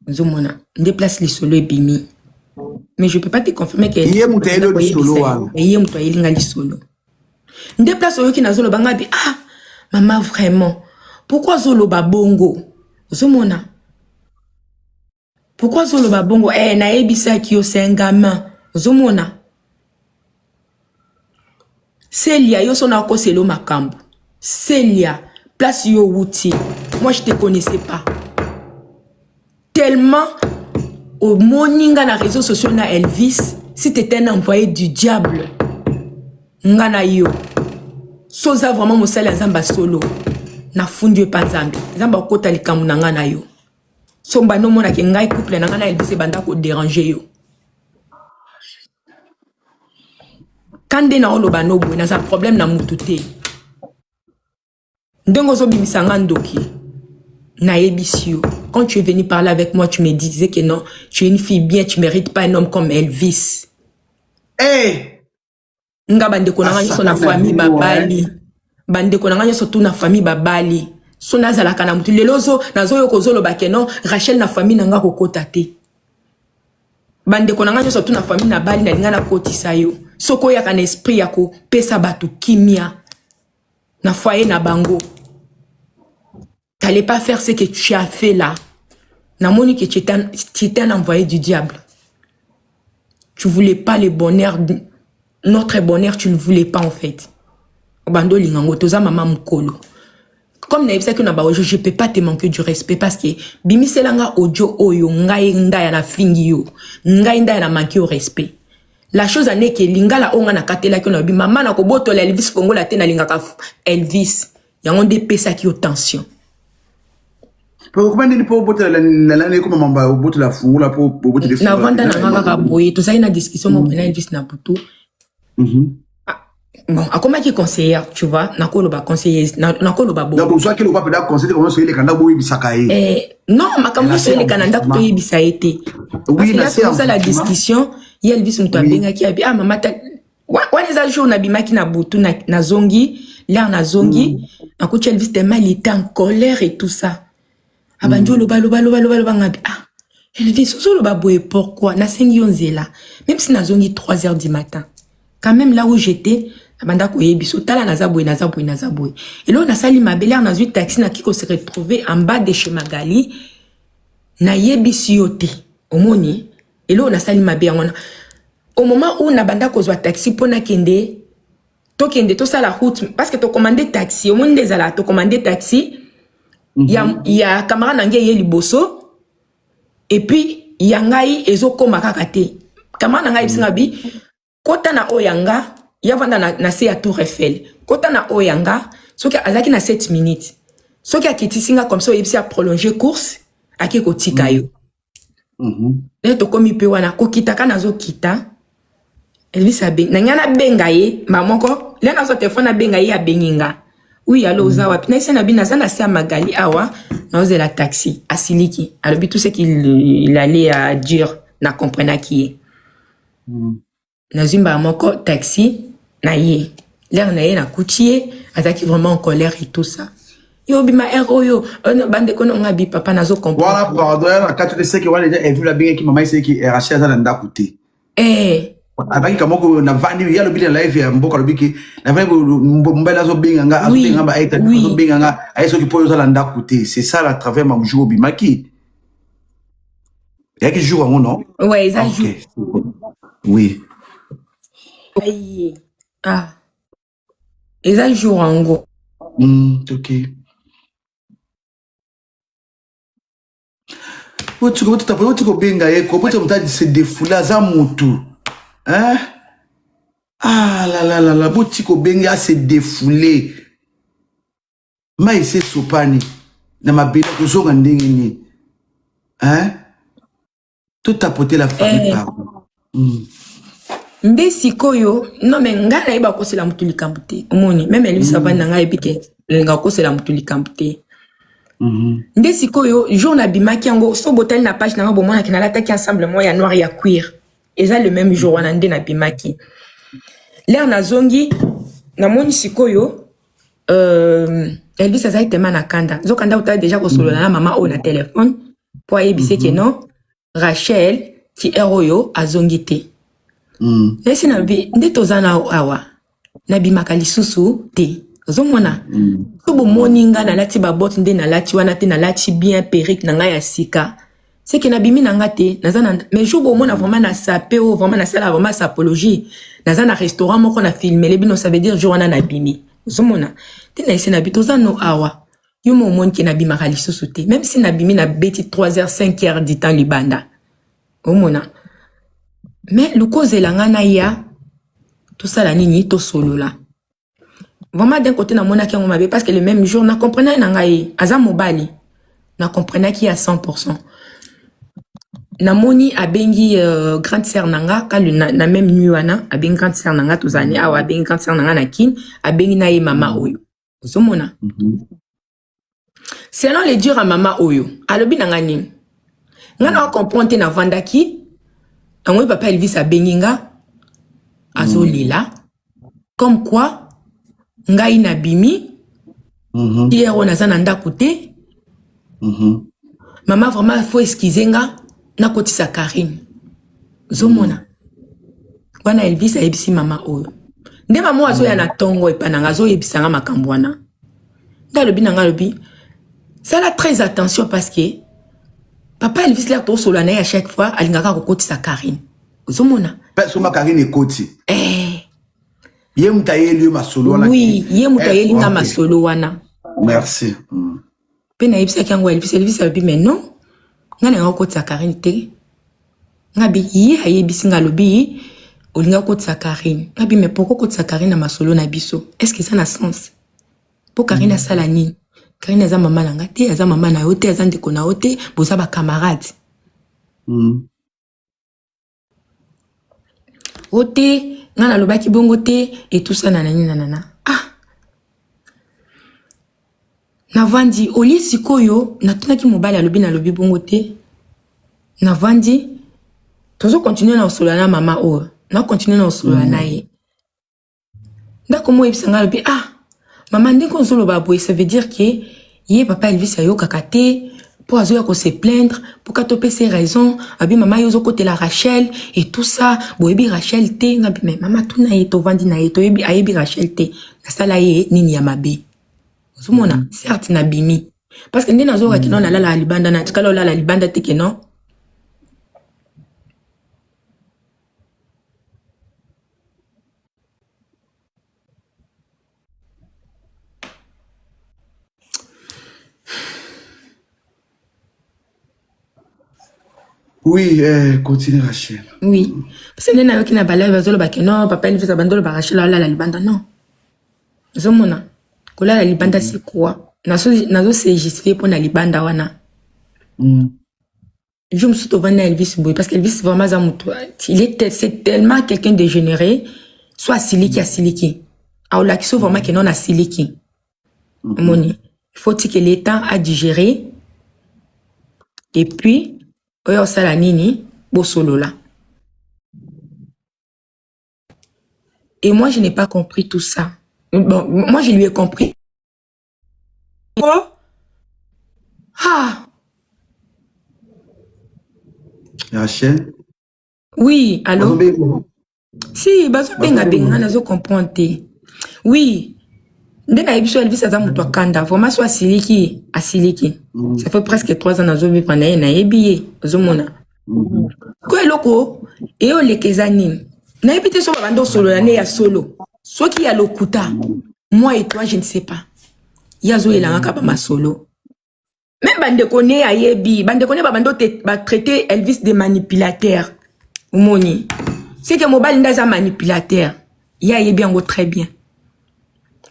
Ozomona nde place lisolo ebimi, mais je peux pas te confirmer que Ye moto ayeli yo lisolo wana? Ye moto ayeli nga lisolo. Nde place oyoki nazoloba, nga bi, ah, mama, vraiment, pourquoi azoloba bongo? Ozomona, pourquoi azoloba bongo? Eh, nayebisaki yo, c'est un gamin. Ozomona, Celia, yo so nakosela yo makambo. Celia, place yo wuti, moi je te connaissais pas. Tellement omoni nga na réseaux sociaux na Elvis, si t'étais un envoyé du diable, nga na yo, so oza vraiment mosali ya Nzambe solo, nafundi yo epa Nzambe. Nzambe akota likambo na nga na yo. So mbanda omonake ngai, couple na nga na Elvis ebanda kodéranger yo. Ka nde na oloba no boye, naza problème na mutu te. Ndenge ozobimisa nga ndoki, nayebisi yo, quand tu es venu parler avec moi, tu me disais que non, tu es une fille bien, tu mérites pas un homme comme Elvis. Hey! Nga bandeko na nga nyonso na famille babali, bandeko na nga nyonso tu na famille babali. So nazalaka na motu lelo ozo nazoyoka ozoloba ke non, Rachel na famille na nga kokota te. Bandeko na nga nyonso tu na famille na bali, nalinga nakotisa yo soki oyaka na esprit ya kopesa bato kimia na foyer na bango. T'allais pas faire ce que tu as fait là. Namoni que tu étais un envoyé du diable. Tu voulais pas le bonheur, notre bonheur, tu ne voulais pas en fait. Obanda olinga yango, toza mama mokolo. Comme nayebisaki na baaudio, je peux pas te manquer du respect, parce que bimiselanga audio oyo ngai ndaya nafingi yo, ngai ndaya na manquer yo respect. La chose aneke lingala oyo ngai nakatelaki yo, nalobi mama nakobotola Elvis fongola te, nalingaka Elvis, yango nde epesaki yo tension. Okoma ndeni mpo obotela nani, ekoma mamba obotela fungola mpo obotela? Navanda na nga kaka boye, tozali na discussion moko na Elvis na butu. Bon, akomaki conseillère, tu vois, nakoloba conseiller, nakoloba bo. Donc ozwaki lokwa mpenza conseil te, nyonso eleka ndako boyebisaka ye? Eh, non, makambo nyonso eleka na ndako toyebisa ye te. Oui, na se tosala discussion, ye Elvis moto abengaki, abi: "Ah mama, wana eza jour nabimaki na butu, nazongi l'heure nazongi, nakuti Elvis tellement il était en colère et tout ça, abandi oloba, loba, loba, loba, loba. Ngabi: "Ah Elvis, ozoloba boye pourquoi? Nasengi yo nzela, même si nazongi 3 heures du matin, quand même là où j'étais, nabanda koyebi so, tala, naza boye, naza boye, naza boye, eloko nasali mabe. L'heure nazwi taxi, naki kose retrouver en bas de chez Magali, nayebisi yo te. Omoni eloko nasali mabe, yango wana. Au moment où nabanda kozwa taxi mpo nakende, tokende tosala route, parce que tocommande taxi, omoni nde ezala, tocommande taxi ya camarade na ngai eye liboso, et puis ya ngai ezokóma kaka te. Camarade na ngai ayebisinga bi: 'Kota na oyo ya nga, ya vanda na se ya Tour Eiffel, kota na oyo ya nga.' Soki azalaki na 7 minutes, soki akitisi nga comme ça, oyebisi aprolonger course, ake kotika yo. Nde tokomi mpe wana, kokitaka, nazokita, Elvis abengi na ngai, nabenga ye mba moko le nazwa telefone, abenga ye, abengi nga: 'Oui, allô, oza wapi?' Nayesi na bi: 'Naza na se ya Magali awa, naozela taxi.' Asiliki, alobi tout ce qu'il il allait à dire, na comprenaki ye. Nazwi mbala moko taxi na ye. L'heure na ye, nakuti ye azalaki vraiment en colère et tout ça: 'Yo obima heure oyo, bandeko no nga bi papa, nazo comprendre.' Wana pardon, ya na kati te, seke wana eza Elvis abengaki mama, eseki Rachel aza na ndako te. Eh. Abaki kamoko navandi, ye alobi na live ya mboka, alobi ke navandi, mobali azobenga nga, azobenga nga, azobenga nga, aye soki mpo oyo oza na ndako te. C'est ça à travers ma jour obimaki, eyaki jour yango, non? Ouais, eza jour. Oui. Aye. Ah, eza jour yango. Ok, oti kobenga ye ko poti moto se défoule, aza motu, hein? Ah la la la la, boti kobenga ase défoule, mai ese esopani na mabele, kozonga ndenge nini, hein? Totapote la famille. Eh. Pardon. Nde sikoyo, non, mais ngai nayeba kosela motu likambo te. Omoni, même Elvis avandi na ngai, ayebi ke nalinga kosela motu likambo te. Nde sikoyo jour nabimaki yango, so botali na page na nga, bomonaki nalataki ensemble moko ya noir ya cuir. Eza le même jour wana nde nabimaki. L'heure nazongi, namoni sikoyo Elvis azali tema na kanda, nzokanda otali déjà kosolola na mama oyo na telefone mpo ayebisi ke non, Rachel ti heure oyo azongi te. Nayesi na bi nde toza na awa, nabimaka lisusu te. Ozomona, so bomoni nga nalati babote nde nalati wana te, nalati bien, perruque na ngai ya sika, seke nabimi na nga te, naza na. Mais jour bomona vraiment na sape oyo, vraiment nasala vraiment sapologie, naza na restaurant moko na filmele bino, ça veut dire jour wana nabimi. Ozomona te, nayesi na bi toza no awa, yo mo omoni ke nabimaka lisusu te. Même si nabimi, nabeti 3 heures, 5 heures du temps libanda, omona. Mais lukozela nga naya, tosala nini, tosolola. Vraiment, d'un côté namonaki yango mabe, parce que le même jour nacomprenaki na ngai, aza mobali, nacomprenaki à 100. Namoni abengi grande sœur na nga ka na même nuit wana, abengi grande sœur na nga, tozali awa, abengi grande sœur na nga na Kine, abengi na ye mama oyo. Ozomona, selon le dire ya mama oyo, alobi na nga nini, nga na comprendre te. Navandaki yango, papa Elvis abengi nga, azolela comme quoi ngai nabimi hier oyo, naza na ndako te. Mama, vraiment faut excuse nga, nakotisa Karine. Ozomona wana, Elvis ayebisi mama oyo nde mama oyo azoya na ntongo epa na nga, azoyebisa nga makambo wana. Nde alobi na nga, alobi: 'Sala très attention, parce que papa Elvis, l'heure tosolola na ye, à chaque fois alingaka kokotisa Karine.' Ozomona. Soma Karine ekoti. Eh. Ye moto ayeli yo masolo wana. Oui, ye moto Eh, ayeli nga ok. masolo wana. Merci. Mpe nayebisaki yango Elvis, Elvis alobi mais non, nga na yango okotisa Karine te. Nga bi ye ayebisi nga alobi olinga okotisa Karine. Nga bi mais pourquoi okotisa Karine na masolo na biso? Est-ce que eza na sens? Po Karine asala nini? Karine aza mama na nga te, aza mama na yo te, aza ndeko na yo te, boza ba camarades. O te, nga nalobaki bongo te, et tout ça nanani nanana. Ah! Navandi, olie sikoyo, natunaki mobali alobi nalobi bongo te. Navandi, tozo continuer na kosolola na mama oyo. Na continuer na kosolola na ye. Ndako mo oyebisa nga alobi ah mama ndenge ozoloba boye ça veut dire que ye papa Elvis ayokaka te mpo azoya ko se plaindre mpo ka topesa ye raison abi mama ye ozokotela Rachel et tout ça boyebi Rachel te nga bi mais mama tuna ye tovandi na ye toyebi ayebi Rachel te nasala ye nini ya mabe ozomona certes nabimi parce que nde nazoyoka kino nalalaka libanda natikala olala libanda te keno Oui, eh, continue Rachel. Oui. Parce que nde nayoki na balive bazoloba ke non papa Elvis abandi oloba Rachel alala libanda non. Ozomona kolala libanda c'est quoi? Nazo nazo se justifier mpo na libanda wana. Jour mosusu tovandi na Elvis boye parce que Elvis vraiment aza moto il est c'est tellement quelqu'un de généreux soit asiliki asiliki aolakisi yo vraiment ke non asiliki omoni il faut tikela ye temps à digérer et puis oyo osala nini bosolola. Et moi je n'ai pas compris tout ça. Bon, moi je lui ai compris. Oh. Ah. Rachel? Oui, allô? Si, bazobenga benga nazo comprendre te. Oui. Nde nayebi so Elvis aza moto akanda. Vraiment so asiliki, asiliki. Ça fait presque 3 ans nazo vivre na ye, nayebi ye, ozomona. Ko eloko eyoleka eza nini? Nayebi te so babanda osolola ne ya solo. Soki ya lokuta, moi et toi je ne sais pas. Ye azoyelanga kaka masolo. Même bandeko ne ayebi, bandeko ne babando te ba traiter Elvis de manipulateur. Omoni. C'est que mobali nde aza manipulateur. Ye ayebi yango très bien.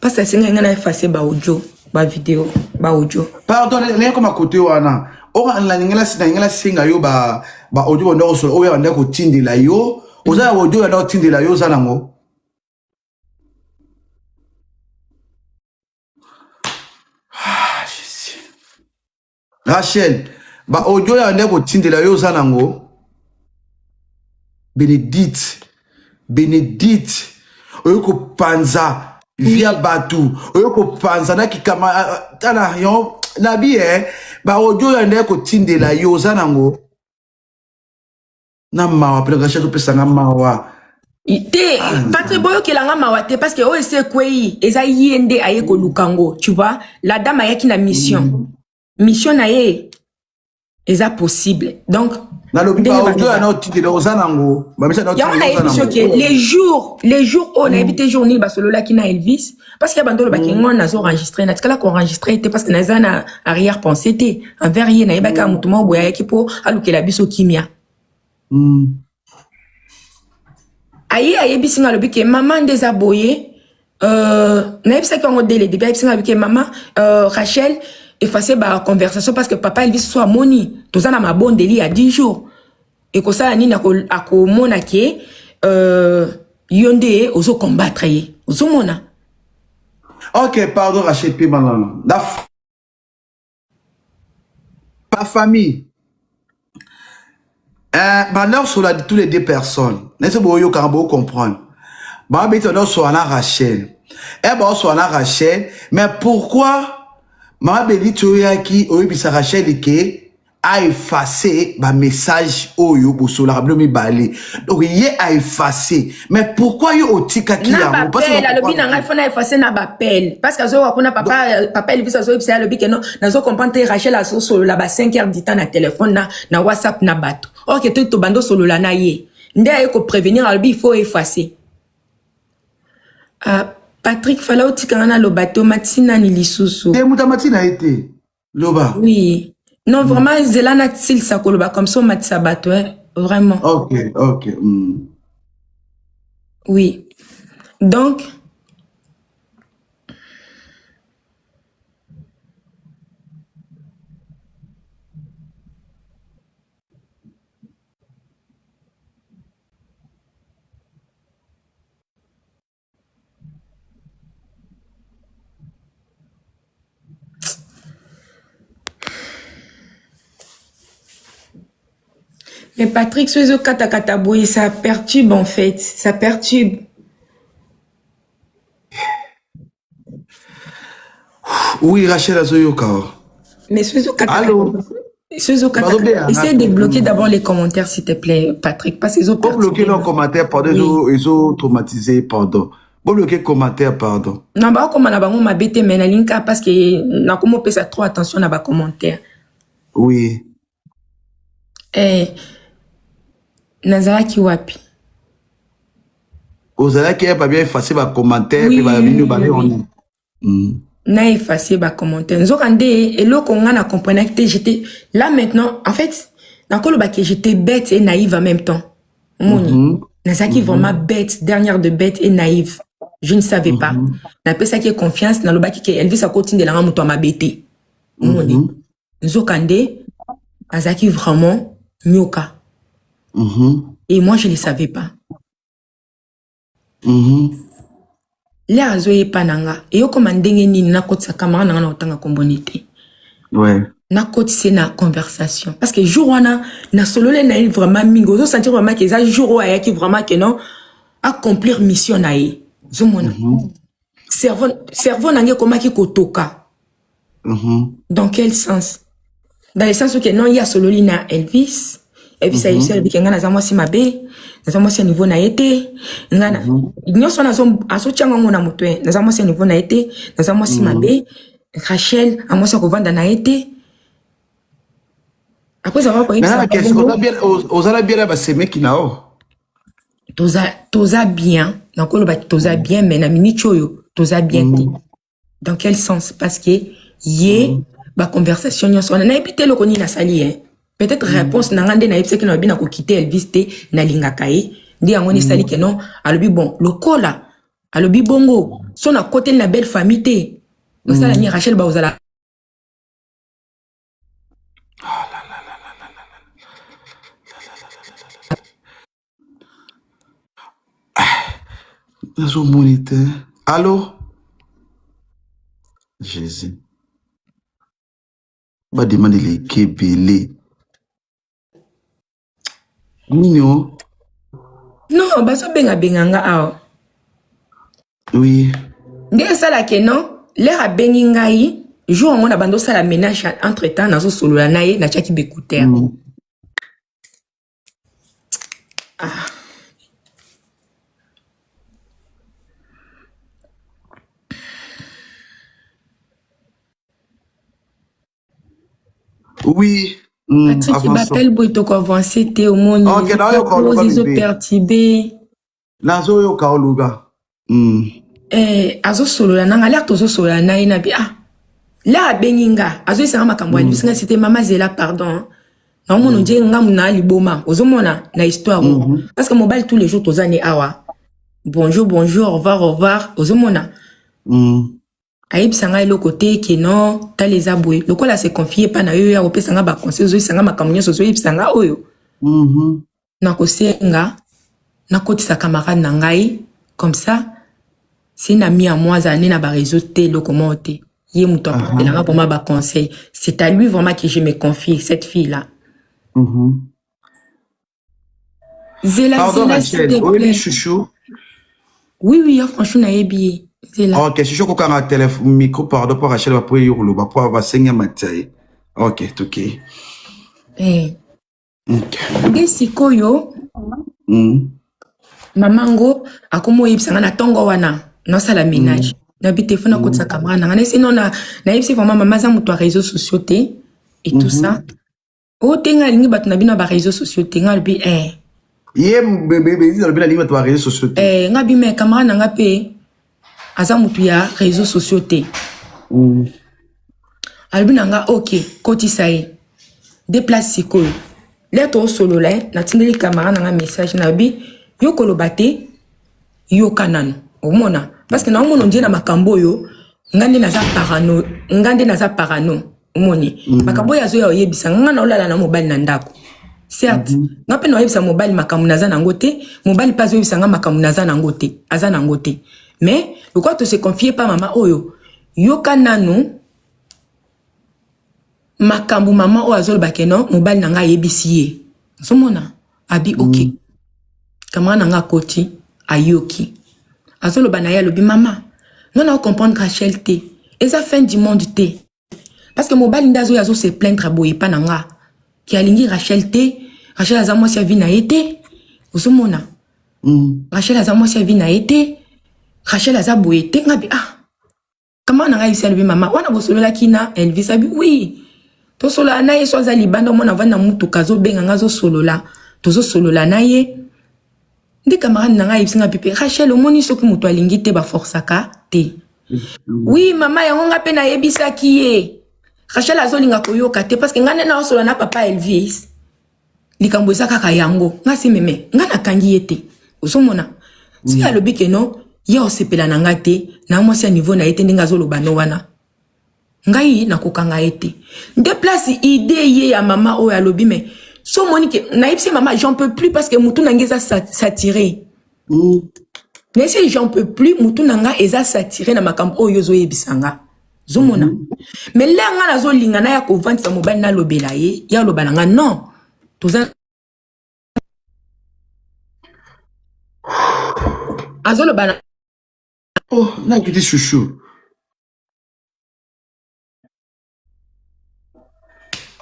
Parce que asengai nga na effacer ba audio, ba vidéo, ba audio. Pardon, naye koma côté wana. Oka nalingela nalingela senga yo ba ba audio banda kosolo oyo banda kotindela yo. Oza ya audio banda kotindela yo oza nango. Ah, Jésus. Rachel, ba audio ya nde kotindela yo oza nango. Benedicte, Benedicte, oyo kopanza via bato, oyo kopanza na kikama tala yo nabi eh, ba audio ya nde kotindela yo oza nango. Na mawa pe Rachel opesa nga mawa. Te Patrick boyokela nga mawa te parce que oyo esi ekweyi eza ye nde aye koluka ngo tu vois la dame ayaki na mission mission na ye eza possible donc nalobi ndenge ba audio baloba ya na otindela oza nango bamisa na yango otindela oza nayebi soki nango les jours oyo nayebi te jour nini basololaki na Elvis parce que bando olobaki ngo nazo enregistré natikala ko enregistré te parce que naza na arrière pensée te envers ye nayebaki kaka motu moko boye ayaki mpo alukela biso kimia. Aye ayebisi nga alobi ke mama nde eza boye nayebisaki yango dès le début ayebisi nga alobi ke mama Rachel effacer ba conversation parce que papa Elvis so amoni toza na mabondeli ya 10 jours ekosala nini akomona ke yo nde ozo combattre ye ozomona. Ok, pardon Rachel pe malala. La la famille. Bandeur sur la tous les deux personnes. Nese boyo kaka bo comprendre. Ba beti bandeur sur la Rachel. Eh ba sur la Rachel, mais pourquoi mama Benedicte oyaki oyebisa Rachel ke a effacer ba message oyo bosolaka bino mibale. Donc ye a effacer. Mais pourquoi yo otikaki na yango? Parce que bapele alobi na ngai fona effacer na bapele parce que azoyoka kuna papa papa Elvis azoyebisa ye alobi ke non nazo comprendre te Rachel azosolola ba 5 heures du temps na téléphone na WhatsApp na bato or ke to tobanda osolola na ye nde aye ko prévenir alobi il faut effacer. Ah, Patrick fala otika nga naloba te omatisi nani lisusu te moto amati na ye te loba oui non vraiment zela nasilisa koloba comme ça omatisa bato hein? Vraiment. Ok. Oui, donc Mais Patrick, soki ezokatakata boye, ça perturbe en fait. Ça perturbe. Oui, Rachel azoyoka. Mais soki ezokatakata. Allo. Soki ezokatakata. Bazobenga Essaye de bloquer d'abord les commentaires, s'il te plaît, Patrick. Parce que Bo bloquer ezoperturbe. nos commentaires, pardon. Ezo traumatiser, pardon. Bo bloquer commentaire, pardon. Non, bakoma na bango mabe te, mais nalingi kaka parce que nakoma opesa trop attention na bacommentaire. Eh, nazalaki wapi? Ozalaki ye babia effacer bacommentaire Oui, mpe babino oui, babe oui. oni. Na effacer bacommentaire. Nzoka nde eloko nga na comprenaki te, j'étais là maintenant, en fait, nakoloba ke j'étais bête et naïve en même temps. Omoni, nazalaki vraiment bête, dernière de bête et naïve. Je ne savais pas. Napesaki ye confiance, nalobaki ke Elvis akotindelanga moto ya mabe te. Omoni, nzoka nde azalaki vraiment nyoka. Et moi, je ne le savais pas. L'heure azoyepa na nga, eyokoma ndenge nini nakotisa camarade na nga na kotanga nkombo te. Nakotise na conversation parce que jour wana nasolole na ye vraiment mingi, ozosentir vraiment ke eza jour oyo ayaki vraiment ke non, accomplir mission na ye. Ozomona, cerveau na ngai ekomaki kotoka. Dans quel sens? Dans le sens où ke non, ye asololi na Elvis, Elvis ayebisi, alobi ke ngai naza mwasi mabe, naza mwasi ya niveau na ye te. Ngai na nyonso wana azotianga ngo na moto ye, naza mwasi ya niveau na ye te, naza mwasi mabe, Rachel amwasi ya kovanda na ye te. Après avoir Nana koyebisa na question. bongo, Ozala bien na basemeki na o? Toza bien, nakoloba toza bien, mais na minute oyo toza bien te. Dans quel sens? Parce que ye baconversation nyonso wana, nayebi te eloko nini nasali ye. Peut-être réponse na nga nde nayebisaki na lobi nakoki te Elvis te, nalingaka ye nde yango wana esali ke non, alobi bon, lokola alobi bongo, so nakoteli na belle famille te, osala nini Rachel baozala. Nazomoni te. Allo, Jésus, bademande eleki ebele nini o? Non, bazobengabenga nga awa. Nde esalake non, l'heure abengi ngai jour yango na bando osala ménage, entre temps nazosolola na ye, natiaki baécouteur. Ah. Oui. Patrick, Avançons. bapele boye, tokoavance te, omoni. Ok, nayoka oloba bébé. Ezoperturbe. Nazoyoka oloba. Eh, azosolola nanga, l'heure tozosolola na ye, nabi ah, l'heure abengi nga, azoyesanga makambo ya Elvis, nga c'était mama zela, pardon, naomona ondie ngamu na liboma. Ozomona na histoire oyo, parce que mobali tous les jours toza ne awa, bonjour bonjour, au revoir au revoir, ozomona. Ayebisa ngai eloko te ke non, tala eza boye, lokola se confie epa na yo, ya kopesa nga baconseil, ozoyebisa nga makambo nyonso, ozoyebisa nga oyo, nakosenga nakotisa camarade na ngai comme ça, c'est une amie à moi, azala nde na baréseau te, eloko moko te, ye moto aportelanga vraiment baconseil. C'est à lui vraiment que je me confie, cette fille là. Zela. Pardon. Zela, s'il Rachel te oyebi plaît. Chouchou? Oui, ya franchement nayebi ye, zela. Ok, Chouchou okokanga téléphone, micro, pardon, mpo Rachel bapo ye koloba mpo basengi matia ye. Ok, tokei. Eh. Ok. Nde sikoyo mama ngo akoma oyebisa nga na ntongo wana nasala ménage, nayebi telefone, akotisa camarade na nga, nayebisi non, nayebisi vraiment mama aza moto ya réseaux sociaux te et tout ça. Oyo te, nga alingi bato na bino ya baréseaux sociaux te. Nga alobi eh. Ye bébé alobi nalingi bato ba réseaux sociaux te. Eh, nga bima camarade na nga mpe. Aza mutu ya réseaux sociaux te. Alobi na nga ok, kotisa ye. Nde place sikoyo. Lere tosolola ye, natindeli camarade na nga message nalobi yo koloba te, yoka nanu. Omona parce que naomona ondie na makambo oyo nga nde naza parano, nga nde naza parano. Omoni makambo oyo azoya oyebisa nga naolala na mobali na ndako. Certes, nga mpe naoyebisa mobali makambo naza nango te, mobali mpe azoyebisa nga makambo naza nango te, aza nango te. Mais lokola tose confie pa mama oyo, yoka nanu makambo mama oyo azoloba ke non mobali na nga ayebisi ye. Ozomona? Abi ok. Camarade na nga akoti, ayoki. Azoloba na ye alobi mama, nga na comprendre Rachel te. Eza fin du monde te. Parce que mobali nde azoya azo se plaindre boye epa na nga. Ke alingi Rachel te, Rachel aza mwasi ya vie na ye te. Ozomona? Rachel aza mwasi ya vie na ye te. Rachel aza boye te. Nga bi ah. Camarade na nga ayebisi alobi mama, wana bosololaki na Elvis abi oui. Tosolola na ye so aza libanda omona avandi na mutuka azobenga nga azosolola. Tozosolola na ye. Nde camarade na nga ayebisi nga pipe Rachel omoni soki moto alingi te baforsaka te. Oui mama yango nga pe nayebisaki ye. Rachel azolinga koyoka te parce que nga nde naosolola na papa Elvis. Likambo eza kaka yango. Nga si meme, nga nakangi ye te. Ozomona? Soki alobi ke non, ye osepela na nga te, na mwasi ya niveau na ye te ndenge azoloba no wana. Ngai nakokanga ye te. Nde place idée ye ya mama oyo alobi mais so omoni ke nayebisi mama j'en peux plus parce que mutu na nga eza saturé. Nayebisi j'en peux plus mutu na nga eza saturé na makambo oyo ozoyebisa nga. Ozomona? Mais lere nga nazolinga naya kovandisa mobali nalobela ye, ye aloba na nga non. Toza azoloba na Oh, nakiti chouchou.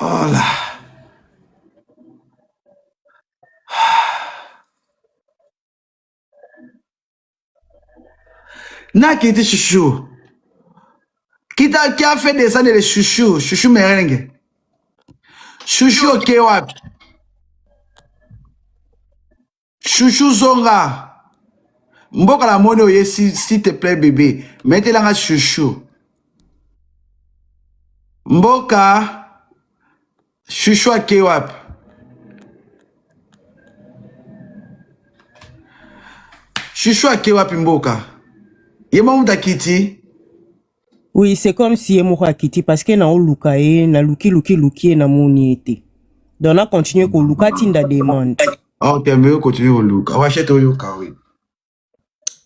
Oh là. Nakiti chouchou. Qui t'a qui a fait descendre les chouchous? Chouchou merengue. Chouchou ok wapi? Chouchou zonga. Mboka na moni oye s'il te plaît bébé. Metelanga chouchou. Mboka chouchou ake wapi? Chouchou ake wapi mboka? Ye moko mutu akiti? Oui, c'est comme si ye moko akiti parce que naoluka ye, naluki luki luki ye namoni ye te. Donc na continuer koluka atinda demande. Ok, mais yo continue koluka. Wachete oyoka oui.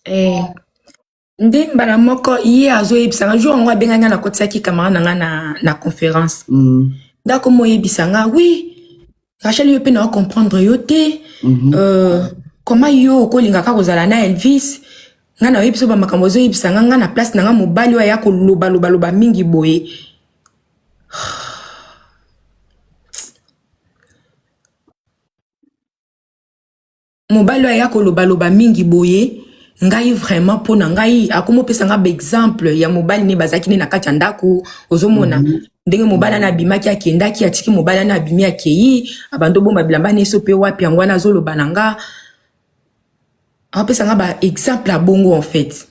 Eh, nde mbala moko ye azoyebisa nga jour yango abengaki nga nakotisaki camarade na nga na conférence. Nde akoma oyebisa nga oui Rachel yo pe na comprendre yo te. Comment yo okolinga kaka kozala na Elvis? Nga na oyebi so ba makambo ozoyebisa nga nga na place na nga mobali oyo aya koloba loba loba mingi boye. Mobali oyo aya koloba loba mingi boye ngai vraiment mpo na ngai akomi opesa nga ba exemple ya mobali ne bazalaki ne na kati ya ndako ozomona ndenge mobali wana abimaki akendaki atiki mobali wana abimi akei abandi obomba bilamba ne so mpe wapi yango wana azoloba na nga apesa nga ba exemple ya bongo en fait.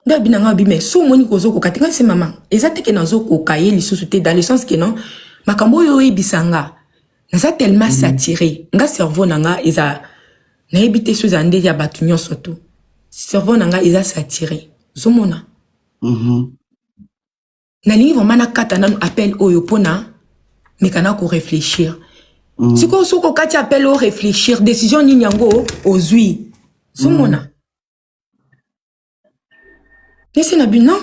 Nde abi na nga abi mais so omoni kozokoka te ngai se mama eza te ke nazokoka ye lisusu te dans le sens ke non makambo oyo oyebisa nga naza tellement saturé nga cerveau na nga eza nayebi te so eza nde ya bato nyonso to cerveau na nga eza saturé ozomona. Nalingi vraiment nakata nanu appel oyo mpona meka na ko réfléchir. Sikoyo soki okati appel oyo réfléchir décision nini yango ozwi ozomona. Nesi na bino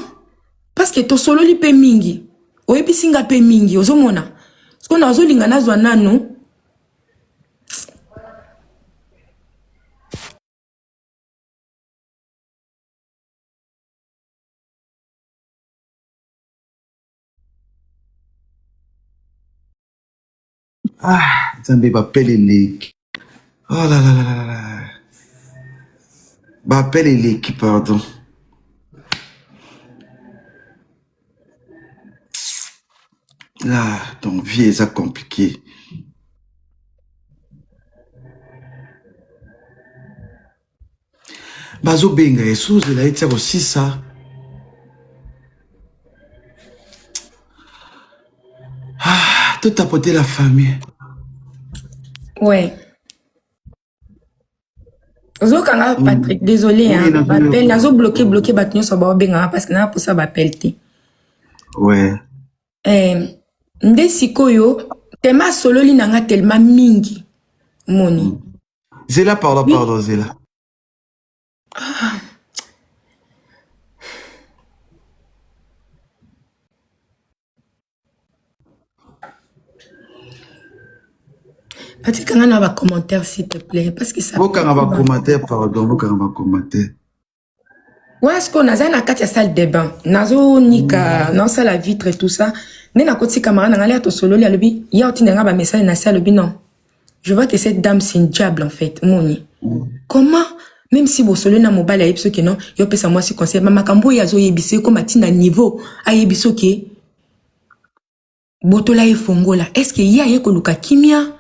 parce que tosololi pe mingi oyebisi nga pe mingi ozomona sikoyo nazolinga nazwa nanu Ah, Nzambe bapele eleki. Oh là là là là là. Bapele eleki, pardon. Ah, donc vie eza compliqué. Bazobenga ye sozela ye tia kosisa. Ah, to tapoter la famille. Ouais. Ozokanga Patrick, désolé Oui, hein. nazo Bapel yoka. nazo bloquer bloquer bato nyonso baobengaka parce que na posa bapel te. Ouais. Eh, nde sikoyo tema asololi na nga tellement mingi moni. Zela, pardon, Oui. pardon, Zela. Patrick nga na ba commentaire s'il te plaît parce que ça Bokanga ba commentaire, pardon, bokanga ba commentaire. Ouais, sikoyo naza na kati ya salle de bain nazonika naosala vitre et tout ça nde nakotisi camarade na ngai lea tosololi alobi ya otinda nga bamessage na se alobi non je vois que cette dame c'est une diable en fait moni comment même si bosololi na mobali ayebi soki non yo opesa mwasi conseil ma makambo oyo azoyebisa ye koma ntina niveau ayebi soki botola ye fongola est ce que ye aye koluka kimia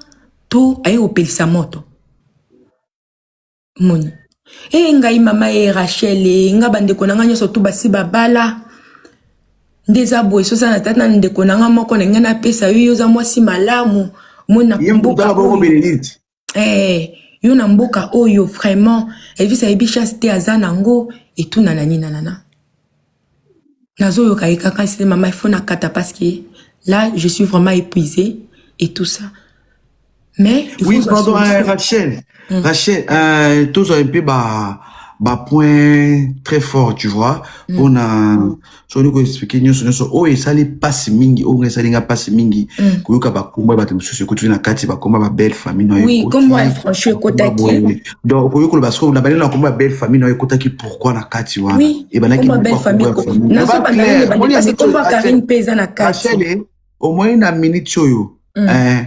to aye kopelisa moto moni e ngai mama e Rachel e nga bandeko na nga nyonso tu basi babala nde eza boye soza na tata na ndeko na nga moko na ngai napesa yo yo oza mwasi malamu moni na Ye mboka mutala bongo oyo Benedict. eh, yo na mboka oyo vraiment Elvis ayebi chance te aza nango etuna na nini nanana nazoyoka ye kaka se mama il faut nakata parce que là je suis vraiment épuisée et tout ça mais il faut Oui, ozwa pardon, solution. Rachel. Rachel, tous un peu bah, bah, point très fort, tu vois. On a, so nous expliquer nyonso nyonso oh esali passe mingi, oh esali nga passe mingi. Koyoka ba komba ba mususu ekoti na kati ba komba ba belle famille no Oui, ekoti. comme moi, franchement, Komba ekotaki. boye. Donc koyoka ba soko na bale na komba belle famille no ekotaki pourquoi na kati wana. Oui, E banaki komba belle pourquoi famille. komba famille. Nazo Ba banda clair, nini bande moni parce que ya komba Karine mpe eza na kati. Rachel, eh, au moins na minute oyo. Eh,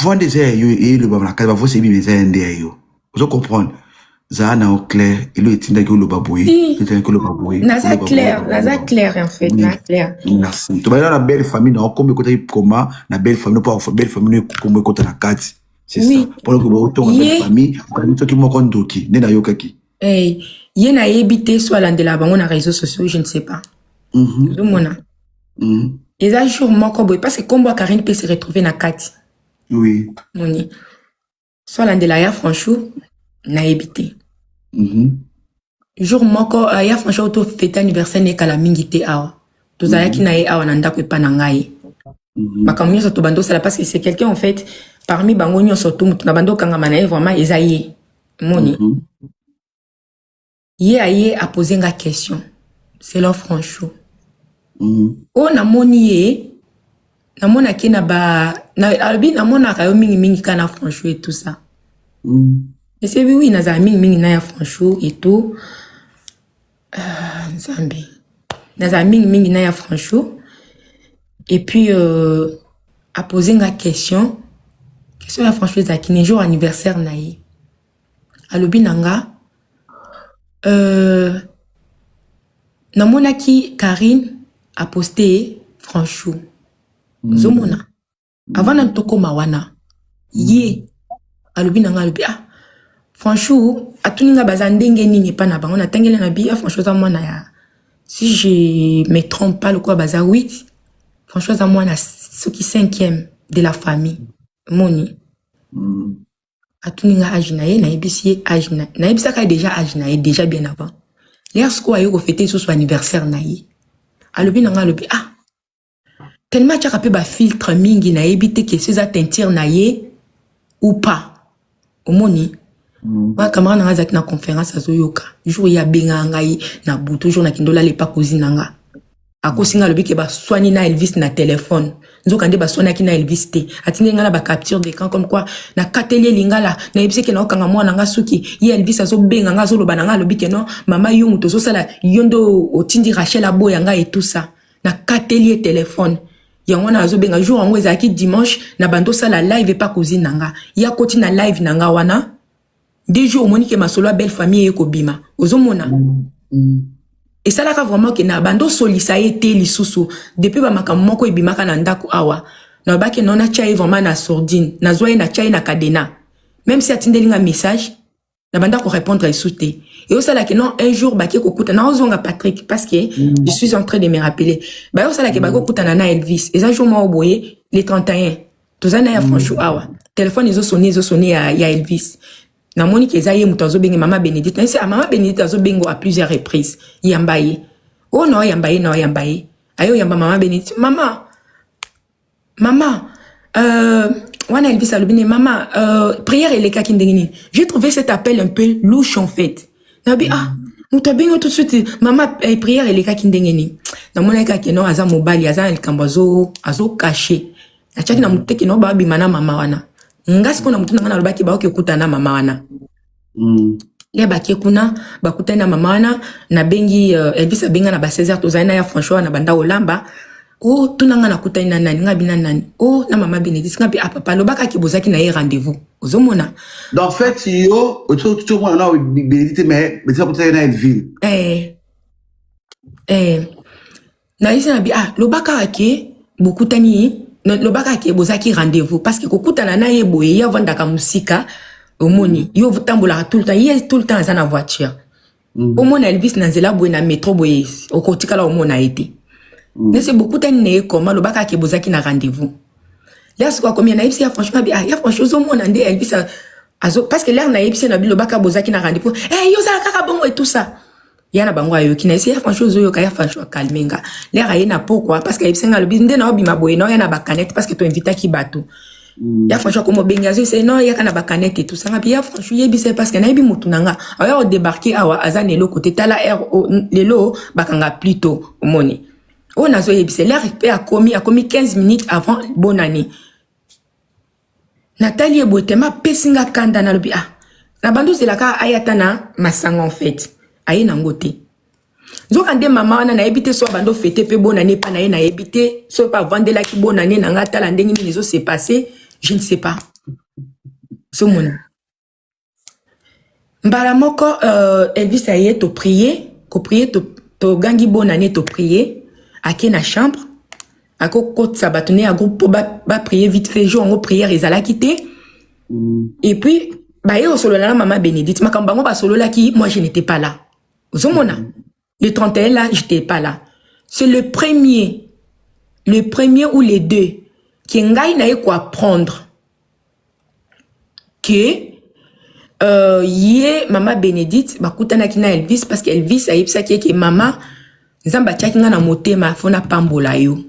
voix nde eza ya yo eloba na kati bavoice ebima eza ya nde ya yo ozo comprendre zala na yo clair elo etindaki oloba boye Si. etindaki oloba boye Naza oloba boye, clair, oloba naza boye. clair en fait, Oui. na clair. merci tobali na belle famille na okomba ekotaki koma na belle famille mpo belle famille kombo ekota na kati c'est Oui. ça mpona koba otonga belle Ye- famille okangi soki moko ndoki nde nayokaki Eh, ye nayebi te so alandela bango na réseaux sociaux, je ne sais pas. Ozomona. Eza jour moko boye parce que kombo ya Karine mpe se retrouver na kati. Oui. Moni. So alandela ya Franchou, nayebi te. Jour moko ya Franchou to fête anniversaire na ye kala mingi te awa. Tozalaki na ye awa na ndako epa na ngai. Makambo nyonso tobanda osala parce que c'est quelqu'un en fait parmi bango nyonso tu moto na banda okangama na ye vraiment eza ye. Moni. Ye aye apose nga question selon Franchou. Oyo namoni ye namonaki na ba na, alobi namonaka yo mingimingi kaka na Franchou et tout ça. Esebi oui nazala mingimingi na ya Franchou et tout. Nzambe. Nazala mingimingi na ya Franchou. Et puis apose nga question. Question ya Franchou ezalaki ni jour anniversaire na ye. Alobi na nga namonaki Karine aposte Franchou. Ozomona. Avant na tokoma wana ye alobi na nga alobi ah Franchou atuni nga baza ndenge nini epa na bango natangeli na bi ah Franchou aza mwana ya si je me trompe pas lokola baza 8 Franchou aza mwana soki 5e de la famille moni. Atuni nga âge na ye nayebisi ye âge na nayebisaka ye déjà âge na ye déjà bien avant l'heure sikoyo aye kofete lisusu anniversaire na ye alobi na nga alobi ah tellement atiaka mpe bafiltre mingi nayebi te ke so eza teinture na ye ou pas omoni. Ba camarade na nga azalaki na conférence azoyoka jour ye abengaka ngai na butu jour nakende olala epa cousine na nga akosi nga alobi ke baswani na Elvis na telefone nzoka nde baswanaki na Elvis te atindi nga na bacapture d'écran comme quoi nakateli ye lingala nayebisi ke naokanga mwana nga suki ye Elvis azobenga nga azoloba na nga alobi ke non mama yo moto ozosala yo nde otindi Rachel aboya ngai et tout ça nakateli ye telefone yango wana azobenga jour yango ezalaki dimanche na bando osala live epa cousine na nga ye akoti na live na nga wana deux jours omoni ke masolo ya belle famille eye kobima ozomona. Esalaka vraiment ke na bando osolisa ye te lisusu depuis bamakambo moko ebimaka na ndako awa nalobaki no natya ye vraiment na sourdine nazwa ye natya ye na cadena même si atindeli nga message. Na banda korépondre esu te. Eosalaki non, un jour bake kokuta, naozonga Patrick, parce que je suis en train de me rappeler. Bayosalaki, bake kokutana na Elvis. Eza jour moko boye, le 31, toza na ya Franchou awa, telefone ezosone, ezosone ya Elvis. Namoni ke eza ye moto azobenge mama Bénédicte. Nayesi: "Ah, mama Bénédicte azobenga à plusieurs reprises, yamba ye." Oyo na oyamba ye, na oyamba ye, aye oyamba mama Bénédicte. "Mama, mama," wana Elvis alobi ne: "Mama, prière elekaki ndenge nini?" J'ai trouvé cet appel un peu louche en fait. Nabi: "Ah, moto abengi tout de suite, mama, prière elekaki ndenge nini?" Namonaki kaka no aza mobali, aza na likambo azocacher. Natiaki na motu te keno babima na mama wana. Nga sikoyo na motu na nga nalobaki baoki okutana na mama wana. Ye bake kuna, bakutani na mama wana. Nabengi Elvis abenga na ba 16 heures, tozali na ya Franchoi na banda olamba. O tuna nga nakutani na nani? Nga bi na nani? O na mama Bénédicte. Nga bi: "Ah papa, alobakaki bozalaki na ye rendez-vous." Ozomona? Donc en fait yo otomona na Bénédicte, mais Bénédicte akutaki na Elvis. Eh, nayesi na bi: "Ah, loba kaka ke bokutani, loba kaka ke bozalaki rendez-vous, parce que kokutana na ye boye, ye avandaka mosika. Omoni, yo otambolaka tout le temps, ye tout le temps aza na voiture. Omona Elvis na nzela boye, na métro boye, okotikala omona ye te. Nese bokutani na ye koma, loba kaka ke bozalaki na rendez-vous." L'heure sikoyo akomi, nayebisi ya franchement bi: "Ah, ya franchement, ozomona nde Elvis azo, parce que l'heure nayebisi na bi lobaka bozalaki na rendez-vous, eh, yo ozala kaka bongo et tout ça." Ya na bango ayoki na esi ya franchement, ozoyoka ya franchement acalmer nga. L'heure aye na pokwa, parce que ayebisi nga, alobi nde na obima boye, na oya na bacanette, parce que toinvitaki bato. Ya franchement akoma obengi, azoyesa no yaka na bacanette et tout ça. Nga bi: "Ya franchement, yebisa ye, parce que nayebi motu na nga aya odébarquer awa, aza na eloko te. Tala heure lelo bakanga plutôt." Omoni oyo nazoyebisa, l'heure mpe akomi 15 minutes avant bonne année. Natali ye boye, tema apesi nga kanda. Nalobi: "Ah, na bandi ozelaka aya ata na masanga." En fait aye nango te. Nzoka nde mama wana, nayebi te so abandi ofêter mpe bonane epa na ye, nayebi te so mpe avandelaki bonane na nga. Tala ndenge nini ezose passer, je ne sais pas. Ozomona, mbala moko Elvis aye, toprier, koprier, togangi bonane, toprier, ake na chambre, akokotisa bato ne ya groupe mpo baprier vite fait. Jour yango prière ezalaki te. Et puis baye kosolola na mama Bénédicte. Makambo bango basololaki, moi je n'étais pas là. Ozomona, le 31 là, j'étais pas là. C'est le premier ou les deux ke ngai naye koapprendre ke ye mama Bénédicte bakutanaki na Elvis, parce que Elvis ayebisaki ye ke: "Mama, Nzambe atiaki nga na motema fo napambola yo."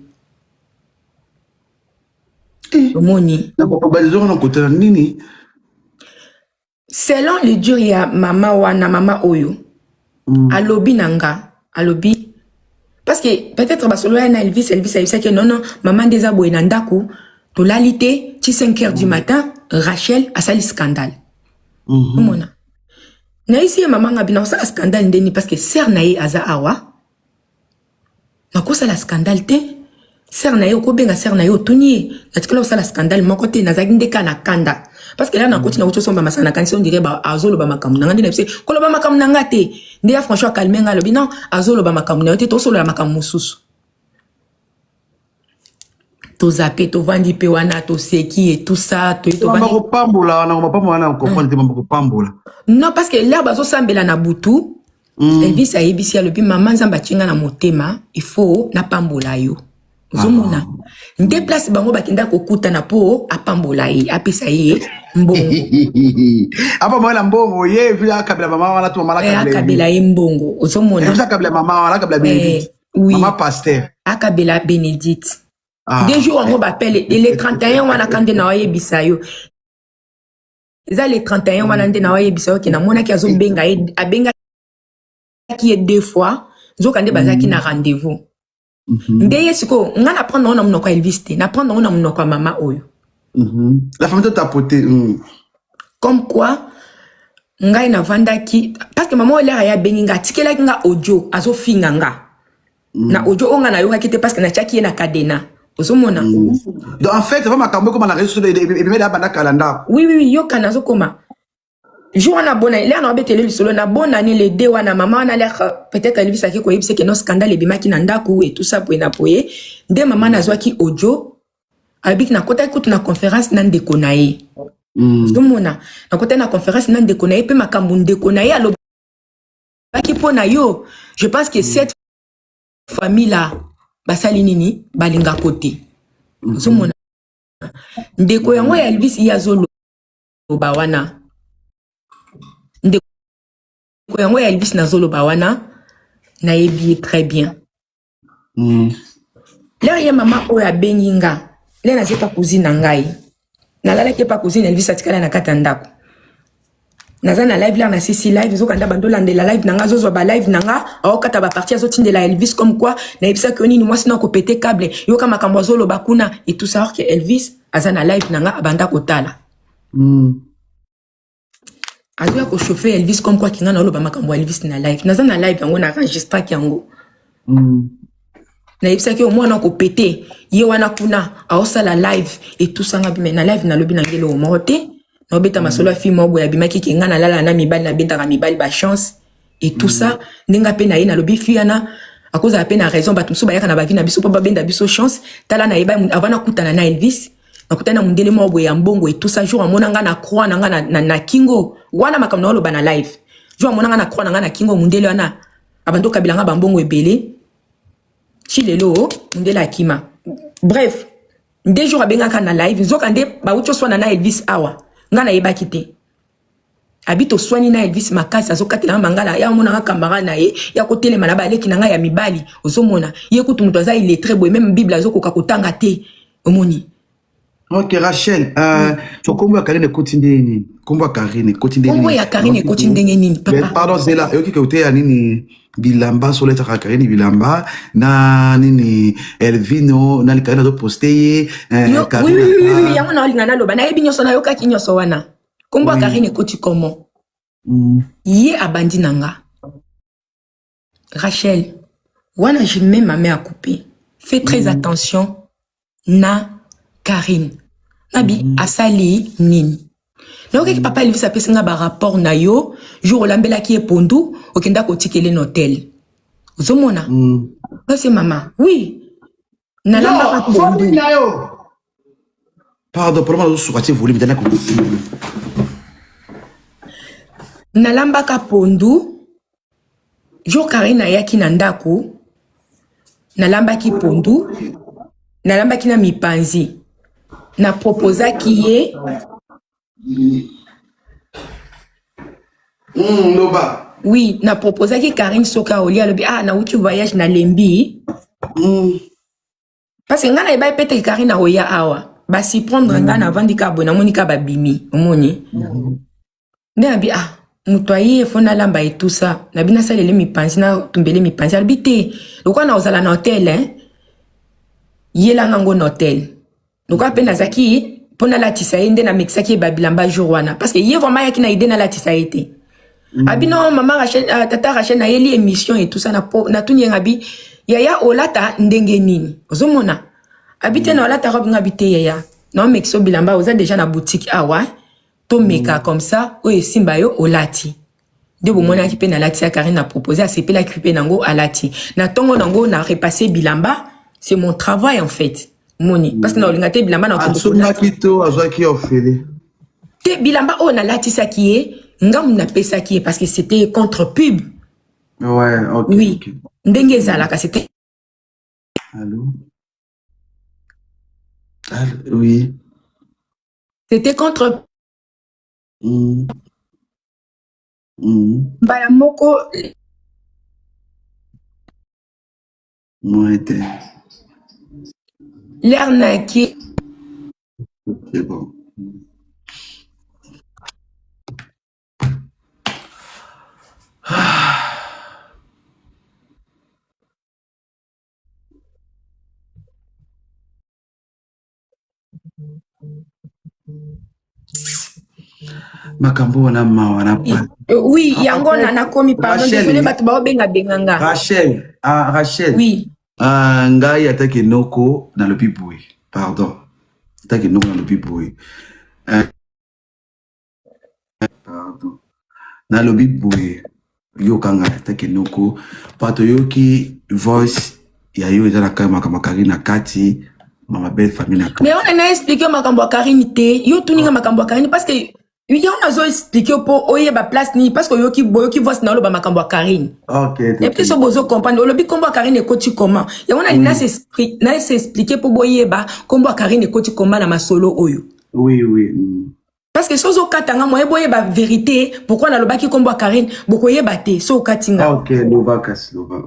Omoni? Bazonga na kotala nini? Selon le dire ya mama wana, mama oyo alobi na nga, alobi parce que peut-être basolo na Elvis. Elvis ayebisaki: "Non, non, mama, nde eza boye, na ndako tolali te ti 5 heures du matin, Rachel asali scandale." Omona, nayesi ye: "Mama, nga bina kosala scandale ndeni? Parce que sœur na ye aza awa, nakosala scandale te. Sœur na ye, okobenga sœur na ye, otuni ye. Natikala kosala scandale moko te. Nazalaki nde kaka na kanda, parce que la nakoti, nakoti osomba masanga, nakanisi on dirait azoloba makambo na nga. Nde na biso koloba makambo na nga te." Nde ya franchement acalmer nga, alobi: "Non, azoloba makambo na yo te, tosolola makambo mosusu." Toza mpe tovandi mpe wana, toseki et tout ça, toye tovandi. Kopambola wana, mapambola wana, comprendre te, mamba kopambola. Non, parce que l'heure bazosambela na butu, Elvis ayebisi, alobi: "Mama, Nzambe atie nga na motema, il faut napambola yo." Ozomona nde place bango bakenda kokutana mpo apambola ye, apesa ye mbongo. Apambola na mbongo ye, vi akabela mama wana to mama. Akabela ye mbongo, ozomona? Akabela mama wana, akabela Bénédicte. Oui. Mama pasteur. Akabela Bénédicte. Nde jour yango bapele le 31 wana ka nde na oyebisa yo, eza le 31 wana nde na oyebisa yo ke namonaki azobenga ye, abengaki ye deux fois. Nzoka nde bazalaki na rendez-vous. Nde ye sikoyo, nga na prendre yango na monoko ya Elvis te, na prendre yango na monoko ya mama oyo. La famille to tapote. Comme quoi ngai navandaki, parce que mama oyo, l'heure aye abengi nga, atikelaki nga audio, azofinga nga na audio oyo nga nayokaki te, parce que natiaki ye na cadenas. Ozomona? Donc en fait, va makambo ekoma na réseau, ebimeli abanda kala ndako. Oui, yoka, nazokoma jour wana bona, l'heure na obetele lisolo na bonane le deux wana, mama wana, l'heure peut-être Elvis aki koyebisa ke no scandale ebimaki na ndako et tout ça boye na boye, nde mama nazwaki audio, alobiki nakotaki kutu na conférence na ndeko na ye. Ozomona, nakotaki na conférence na ndeko na ye mpe makambo ndeko na ye alobaki mpo na yo. Je pense que cette famille là basali nini, balingako te. Ozomona, ndeko yango ya Elvis, ye azoloba wana, ndeko yango ya Elvis nazoloba wana, nayebi ye très bien. L'heure ye mama oyo abengi nga, nde naza epa cousine na ngai, nalalaki epa cousine. Elvis atikala na kati ya ndako, naza na live. L'heure nasisi live, ezokanda bando olandela live na nga, azozwa balive na nga, aokata bapartie, azotindela Elvis comme quoi nayebisaki yo nini, mwasi na kopéter câble, yoka makambo azoloba kuna et tout ça, alors que Elvis aza na live na nga, abanda kotala. Azoya kochauffer Elvis comme quoi kinga naoloba makambo ya Elvis na live. Naza na live yango, na enregistraki yango. Nayebisaki yo mwana kopéter ye wana kuna, aosala live etusanga bime na live. Nalobi na ngeli moko te, naobeta masolo ya fille moko boye abimaki ke nga nalala na mibali, nabendaka mibali bachance et tout ça. Ndenge mpe na ye nalobi, fille wana akozala mpe na raison, bato mosusu bayaka na bavie na biso mpo babenda biso chance. Tala, nayeba avant nakutana na Elvis, nakutani na mondele moko boye ya mbongo et tout ça. Jour amona nga na croix na nga na kingo wana, makambo naoloba na live, jour amona nga na croix na nga na kingo, mondele wana abandi okabela nga bambongo ebele. Ti lelo mondele akima. Bref, nde jour abengaka na live, nzoka nde bauti oswana na Elvis awa, nga nayebaki te. Abi toswani na Elvis makasi, azokatela nga mangala ya omonanga camarade na ye ya kotelema na baleki na ngai ya mibali. Ozomona, ye kutu moto aza illettré boye, même Bible azokoka kotanga te, omoni. Ok Rachel, so kombo ya Karine ekoti ndenge nini? Kombo ya Karine ekoti ndenge Kombo ya Karine ekoti ndenge nini, papa? Pardon, zela, eyoki ke oteya nini, bilamba solo etaka Karine bilamba na nini, Elvino nani, Karine azoposte ye. Oui, yango na olinga naloba, nayebi nyonso, nayokaki nyonso wana. Kombo ya Karine ekoti comment? Ye abandi na nga, Rachel wana, je mets ma main à couper, fais très attention na Karine. Nabi asali nini? Nayokaki papa Elvis apesi nga barapport na yo, jour olambelaki ye pondu, okenda kotikele na hotel. Ozomona, ose mama, oui, nalambaka pondu. Na yo, pardon, problème, azosuka tie volume tana. Nalambaka pondu jour Karine ayaki na ndako, nalambaki pondu, nalambaki na mipanzi, naproposaki ye. Loba. Oui, naproposaki Karine soki aolia. Alobi: "Ah, nauti voyage, nalembi." Parce que ngai nayeba pe te Karine akoya awa basurprendre ngai. Navandi kaka boye, namoni kaka babimi, omoni nde nabi: "Ah, moto aye, fo nalamba etusa." Nabi nasalele mipanzi, natumbele mipanzi. Alobi: "Te, lokola na ozala na hotel, hein, yelanga ngo na hotel." Lokola mpe nazalaki mpo nalatisa ye, nde namekisaki ye babilamba jour wana, parce que ye vraiment ayaki na idée nalatisa ye te. Abi: "Non, mama Rachel, tata Rachel, nayeli émission et tout ça." Natuni ye, ngabi: "Yaya, olata ndenge nini?" Ozomona, abi te: "Na olata robe." Ngabi: "Te yaya, naomekisa yo bilamba, oza déjà na boutique awa, tomeka comme ça, oyo esimba yo olati." Nde bomonaki mpe nalati ya Karine, na propose, asepelaki mpe nango, alati na ntongo nango. Na repasse bilamba, c'est mon travail en fait, moni, parce que na olinga te bilamba na Asomaki to azwaki ofele? Te, bilamba oyo nalatisaki ye, ngambu napesaki ye, parce que c'était contre pub. Oui. Ndenge ezalaka, c'était Allô? Allô? Oui. C'était contre mbala moko. Ouais, te. L'heure naki C'est bon. Makambo wana mawa na pa. Oui, yango na nakomi, pardon. Rachel, désolé, bato baobengabenga nga. Rachel, ah, Rachel. Oui. Ah, ngai ataki noko nalobi boye, pardon, ataki noko nalobi boye. Pardon, nalobi boye, yoka ngai ataki noko, bato yoki voice ya yo eza na kaka makambo akari na kati. Mama belle famille na Mais wana na expliquer makambo ya Karine te. Yo tuninga makambo ya Karine parce que yango nazo expliquer mpo oyeba place nini, parce que oyoki boyoki voice na oloba makambo ya Karine. Et puis so bozo comprendre, olobi kombo ya Karine ekoti comment. Yango na na s'expliquer mpo boyeba kombo ya Karine ekoti comment na masolo oyo. Oui. Parce que soki ozokata nga, moye boyeba vérité pourquoi nalobaki kombo ya Karine, bokoyeba te so okati nga. Ah, ok, loba kasi, loba.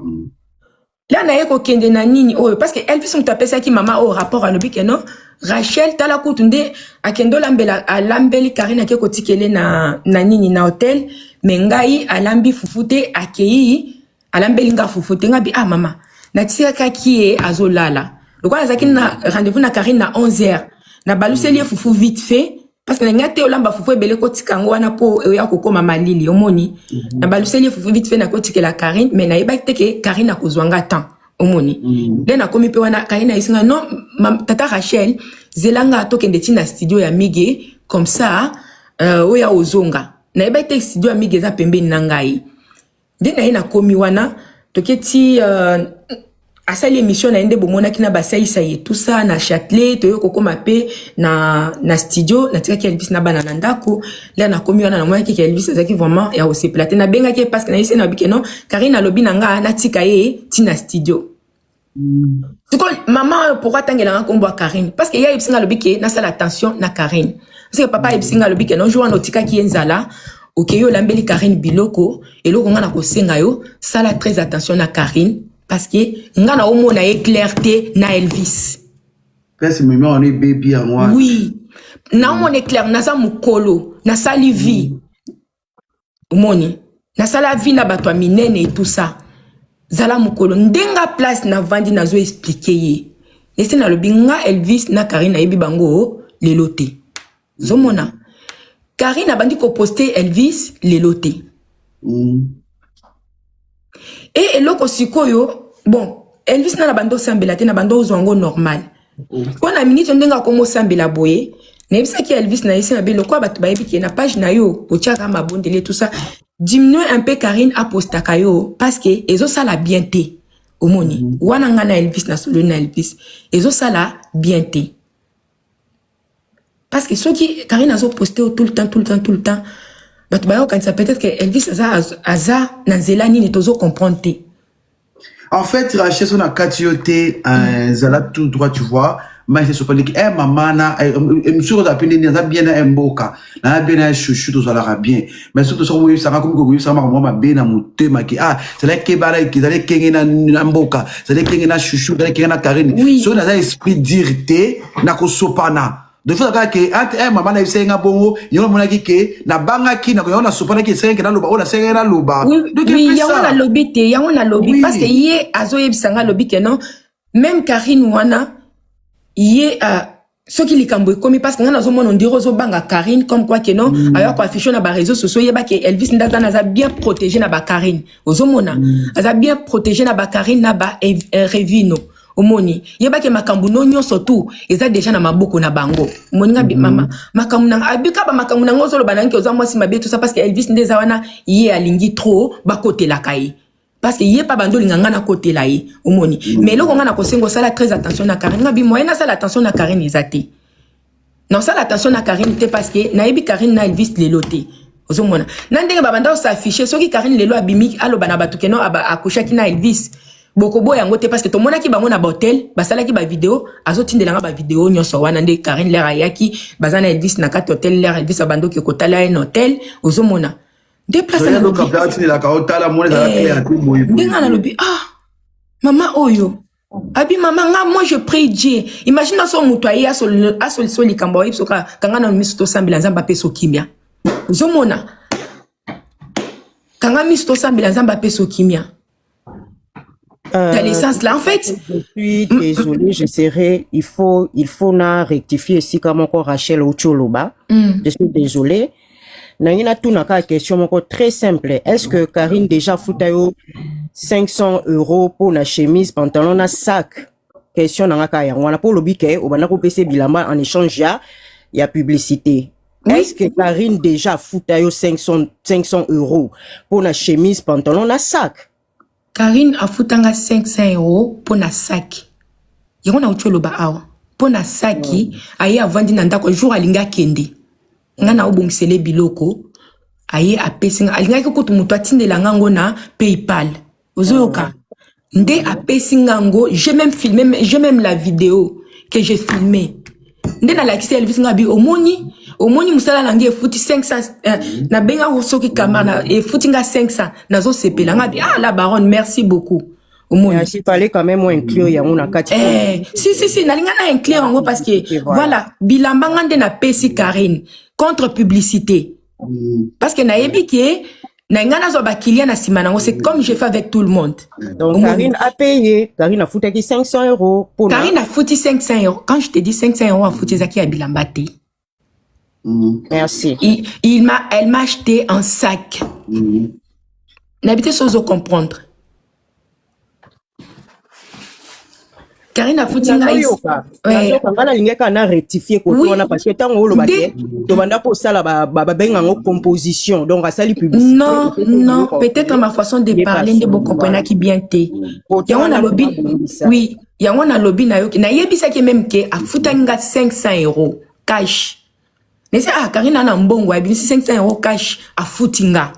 La naye kokende na nini oyo, parce que Elvis moto apesaki mama oyo rapport, alobi ke non, Rachel, tala kutu nde akende olambela, alambeli Karine, ake kotikele na nini, na hotel, me ngai alambi fufu te, akei alambeli nga fufu te. Nga bi: "Ah mama, natiakaki ye azolala lokola nazalaki na rendez-vous na Karine na 11 heures, nabaluseli ye fufu vite fait, parce que nalingi te olamba fufu ebele kotika yango wana mpo oya kokóma malili." Omoni, nabaluseli ye fufu vite fait, nakotikela Karine, mais nayebaki te ke Karine akozwa nga temps. Omoni, nde nakomi mpe wana, Karine ayebisi nga: "Non, tata Rachel, zela nga tokende ti na studio ya Mige, comme ça oya ozonga." Nayebaki te studio ya Mige eza pembeni na ngai. Nde naye nakomi wana, toke ti asali émission na ye nde bomonaki na basalisa ye tout ça na Châtelet. Toye kokóma mpe na studio, natikaki Elvis na bana na ndako. Nde nakomi wana, namonaki ke Elvis azalaki vraiment ya kosepela te. Nabengaki ye parce que nayebisi ye na bike: "Non, Karine alobi na nga natika ye ti na studio." Sikoyo mama oyo, pourquoi atangelanga nkombo ya Karine? Parce que ye ayebisi nga, alobi ke nasala attention na Karine, parce que papa ayebisi nga, alobi ke non, jour wana otikaki ye nzala, okei olambeli Karine biloko. Eloko nga na kosenga yo, sala très attention na Karine, parce que nga na omona ye clair te na Elvis. Kasi mema wana ebebi yango wana. Oui, naomona clair, naza mokolo, nasali vie, omoni, nasala vie na bato ya minene et tout ça. Zala mokolo. Ndenga place navandi, nazo expliquer ye ese, nalobi nga Elvis na Karine nayebi bango lelo te. Ozomona, Karine abandi koposte Elvis lelo te. E eloko sikoyo, bon, Elvis na bandi osambela te, na bandi ozwa yango normal mpo na miniti ndenge akoma osambela boye. Nayebisaki Elvis, nayebisi na be lokola bato bayebi ke na page na yo otiaka mabondeli, tout ça, diminue un peu Karine apostaka yo, parce que ezosala bien te. Omoni, wana nga na Elvis nasololi na Elvis, ezosala bien te, parce que soki Karine azoposte yo tout le temps, tout le temps, tout le temps, bato bayokanisa peut-être que Elvis aza na nzela nini, tozocomprendre te. En fait, Rachel, so na kati yo te, zala tout droit, tu vois. Mais c'est sopaliki eh mama na monsieur oza pe nini, aza bien na mboka na bien na chouchou, tozalaka bien, mais surtout soki oyebisaka komi koyebisaka makambo mabe na motema ke ah, zala kebala, ezali ekenge na mboka, zali ekenge na chouchou, zali ekenge na Karine. Soki naza esprit dire te, nakosopana. De fois kaka ke ate eh mama nayebisaki nga bongo, yango namonaki ke nabangaki, yango nasopanaki, esengaki ke naloba oyo nasengaki naloba. Oui, yango nalobi te, yango nalobi parce que ye azoyebisa nga, alobi ke non, même Karine wana ye soki likambo ekomi, parce que nga nazomona ondire ozobanga Karine, comme quoi ke non, ayoka koaffiche na baréseau sociaux, oyeba ke Elvis nde aza naza bien protégé na bakarine. Ozomona, aza bien protégé na bakarine na ba Revino. Omoni, yebaki makambo no nyonso tu eza déjà na maboko na bango. Omoni, nga mama makambo na abika ba makambo nango, ozoloba nangi oza mwasi mabe, tout ça, parce que Elvis nde eza wana, ye alingi trop bakotelaka ye, parce que ye pa bando olinga nga nakotela ye. Omoni, mais eloko nga na kosenga, osala très attention na Karine. Nga bi moyen nasala attention na Karine eza te, nasala attention na Karine te, parce que nayebi Karine na Elvis lelo te. Ozomona na ndenge babanda kosaffiche, soki Karine lelo abimi aloba na bato keno akushaki na Elvis, bokoboya yango te, parce que tomonaki bango na bahotel, basalaki bavideo, azotindelanga bavideo nyonso wana. Nde Karine lere ayaki, baza na Elvis na kati hotel, lere Elvis abandoki kotala ye na hotel. Ozomona nde place ndenge nalobi: "Ah mama oyo abi mama nga, moi je prie Dieu." Imagine so moto aye asolisa likambo, ayebi soka kanga na miso, tosambela, Nzambe apesa okimia. Ozomona, kanga miso, tosambela, Nzambe apesa okimia. Dans l'essence là, en fait. Je suis désolée, je serai, il faut na rectifier ici comme encore Rachel Ocholoba. Je suis désolée. Nangi na tuna ka question moko très simple. Est-ce que Karine déjà futa yo 500 € pour la chemise, pantalon na sac? Question nanga ka yango wana, pour lobi ke obanda ko pese bilamba en échange ya publicité. Oui. Est-ce que Karine déjà futa yo 500 € pour la chemise, pantalon na sac? Karine afutanga 500 € mpo na sac, yango nauti oloba awa. Mpo na saki, aye avandi na ndako, jour alingi akende. Nga na obongisele biloko, aye apesi nga, alingaki kutu moto atindela nga ngo na PayPal. Ozoyoka? Nde apesi nga ngo, j'ai même filmé, j'ai même la vidéo que j'ai filmé. Nde nalakisi Elvis nga bi omoni, omoni mosala na ngai efuti 500, nabenga soki kamara na efuti nga 500, nazosepela nga bi ah la baronne merci beaucoup. Omoni. Merci, fallait quand même inclure yango na kati. Eh, si si si, nalinga na inclure yango parce que Voilà. voilà, bilamba nga nde napesi Karine contre publicité. Parce que nayebi ke na nga nazwa ba client na nsima nango, c'est comme je fais avec tout le monde. Donc Omoni. Karine a payé, Karine afutaki 500 euros pour Karine afuti 500 euros. Quand je te dis 500 euros afuti ezaki ya bilamba te. Merci. Elle m'a acheté un sac. Nayebi te soki ozo comprendre. Karine afuti ngai. Nazoyoka, nazoyoka, nga nalingi kaka na rectifier kote wana parce que ntango oloba te tobanda kosala babenga yango composition, donc asali publicité. Non, non, peut-être ma façon de parler nde bocomprenaki bien te. Kote Yango wana nalobi, nabongisa. Oui, yango nalobi nayoki, nayebisaki même ke afutaki nga 500 euros cash. Nese ah Karine ana mbongo abimisi 500 euros cash afuti nga.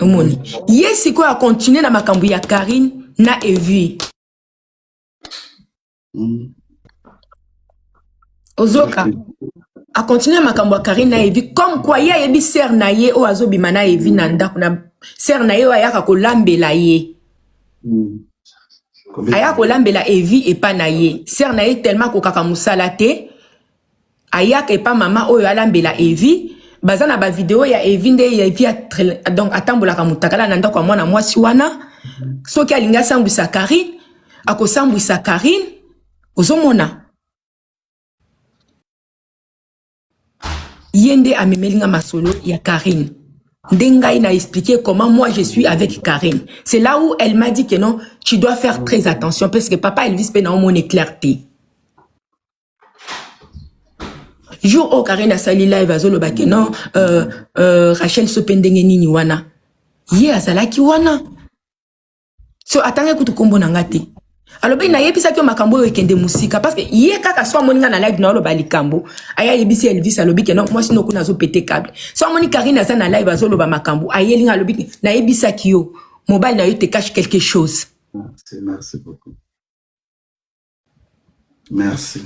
Omoni. Ye sikoyo akontinue na makambo ya Karine na Evi. Ozoka. Akontinue na makambo ya Karine na Evi comme quoi ye ayebi sœur na ye oyo azobima na Evi na ndako na sœur na ye oyo ayaka kolambela ye. Aya kolambela Evi epa na ye. Sœur na ye tellement akokaka mosala te, ayaka epa mama oyo alambela Evi. Baza na ba video ya Evi nde Evi donc atambolaka mutakala na ndako ya mwana mwasi wana. Soki alingi asambwisa Karine, akosambwisa Karine. Ozomona? Ye nde amemeli nga masolo ya Karine. Nde ngai na expliqué comment moi je suis avec Karine. C'est là où elle m'a dit que non, tu dois faire très attention parce que papa Elvis pe na omoni clarté. Jour oyo Karine asali live azoloba ke non, Rachel sope ndenge nini wana. Ye azalaki wana. So atangaki kutu kombo na nga te. Alobi nayebisaki yo makambo oyo ekende mosika parce que ye kaka so amoni nga na live na oloba likambo, aya ayebisi Elvis alobi ke non mwasi no kuna azopete câble. So amoni Karine aza na live azoloba makambo, ayeli nga alobi ke nayebisaki yo mobali na yo te cache quelque chose. Merci, merci beaucoup. Merci.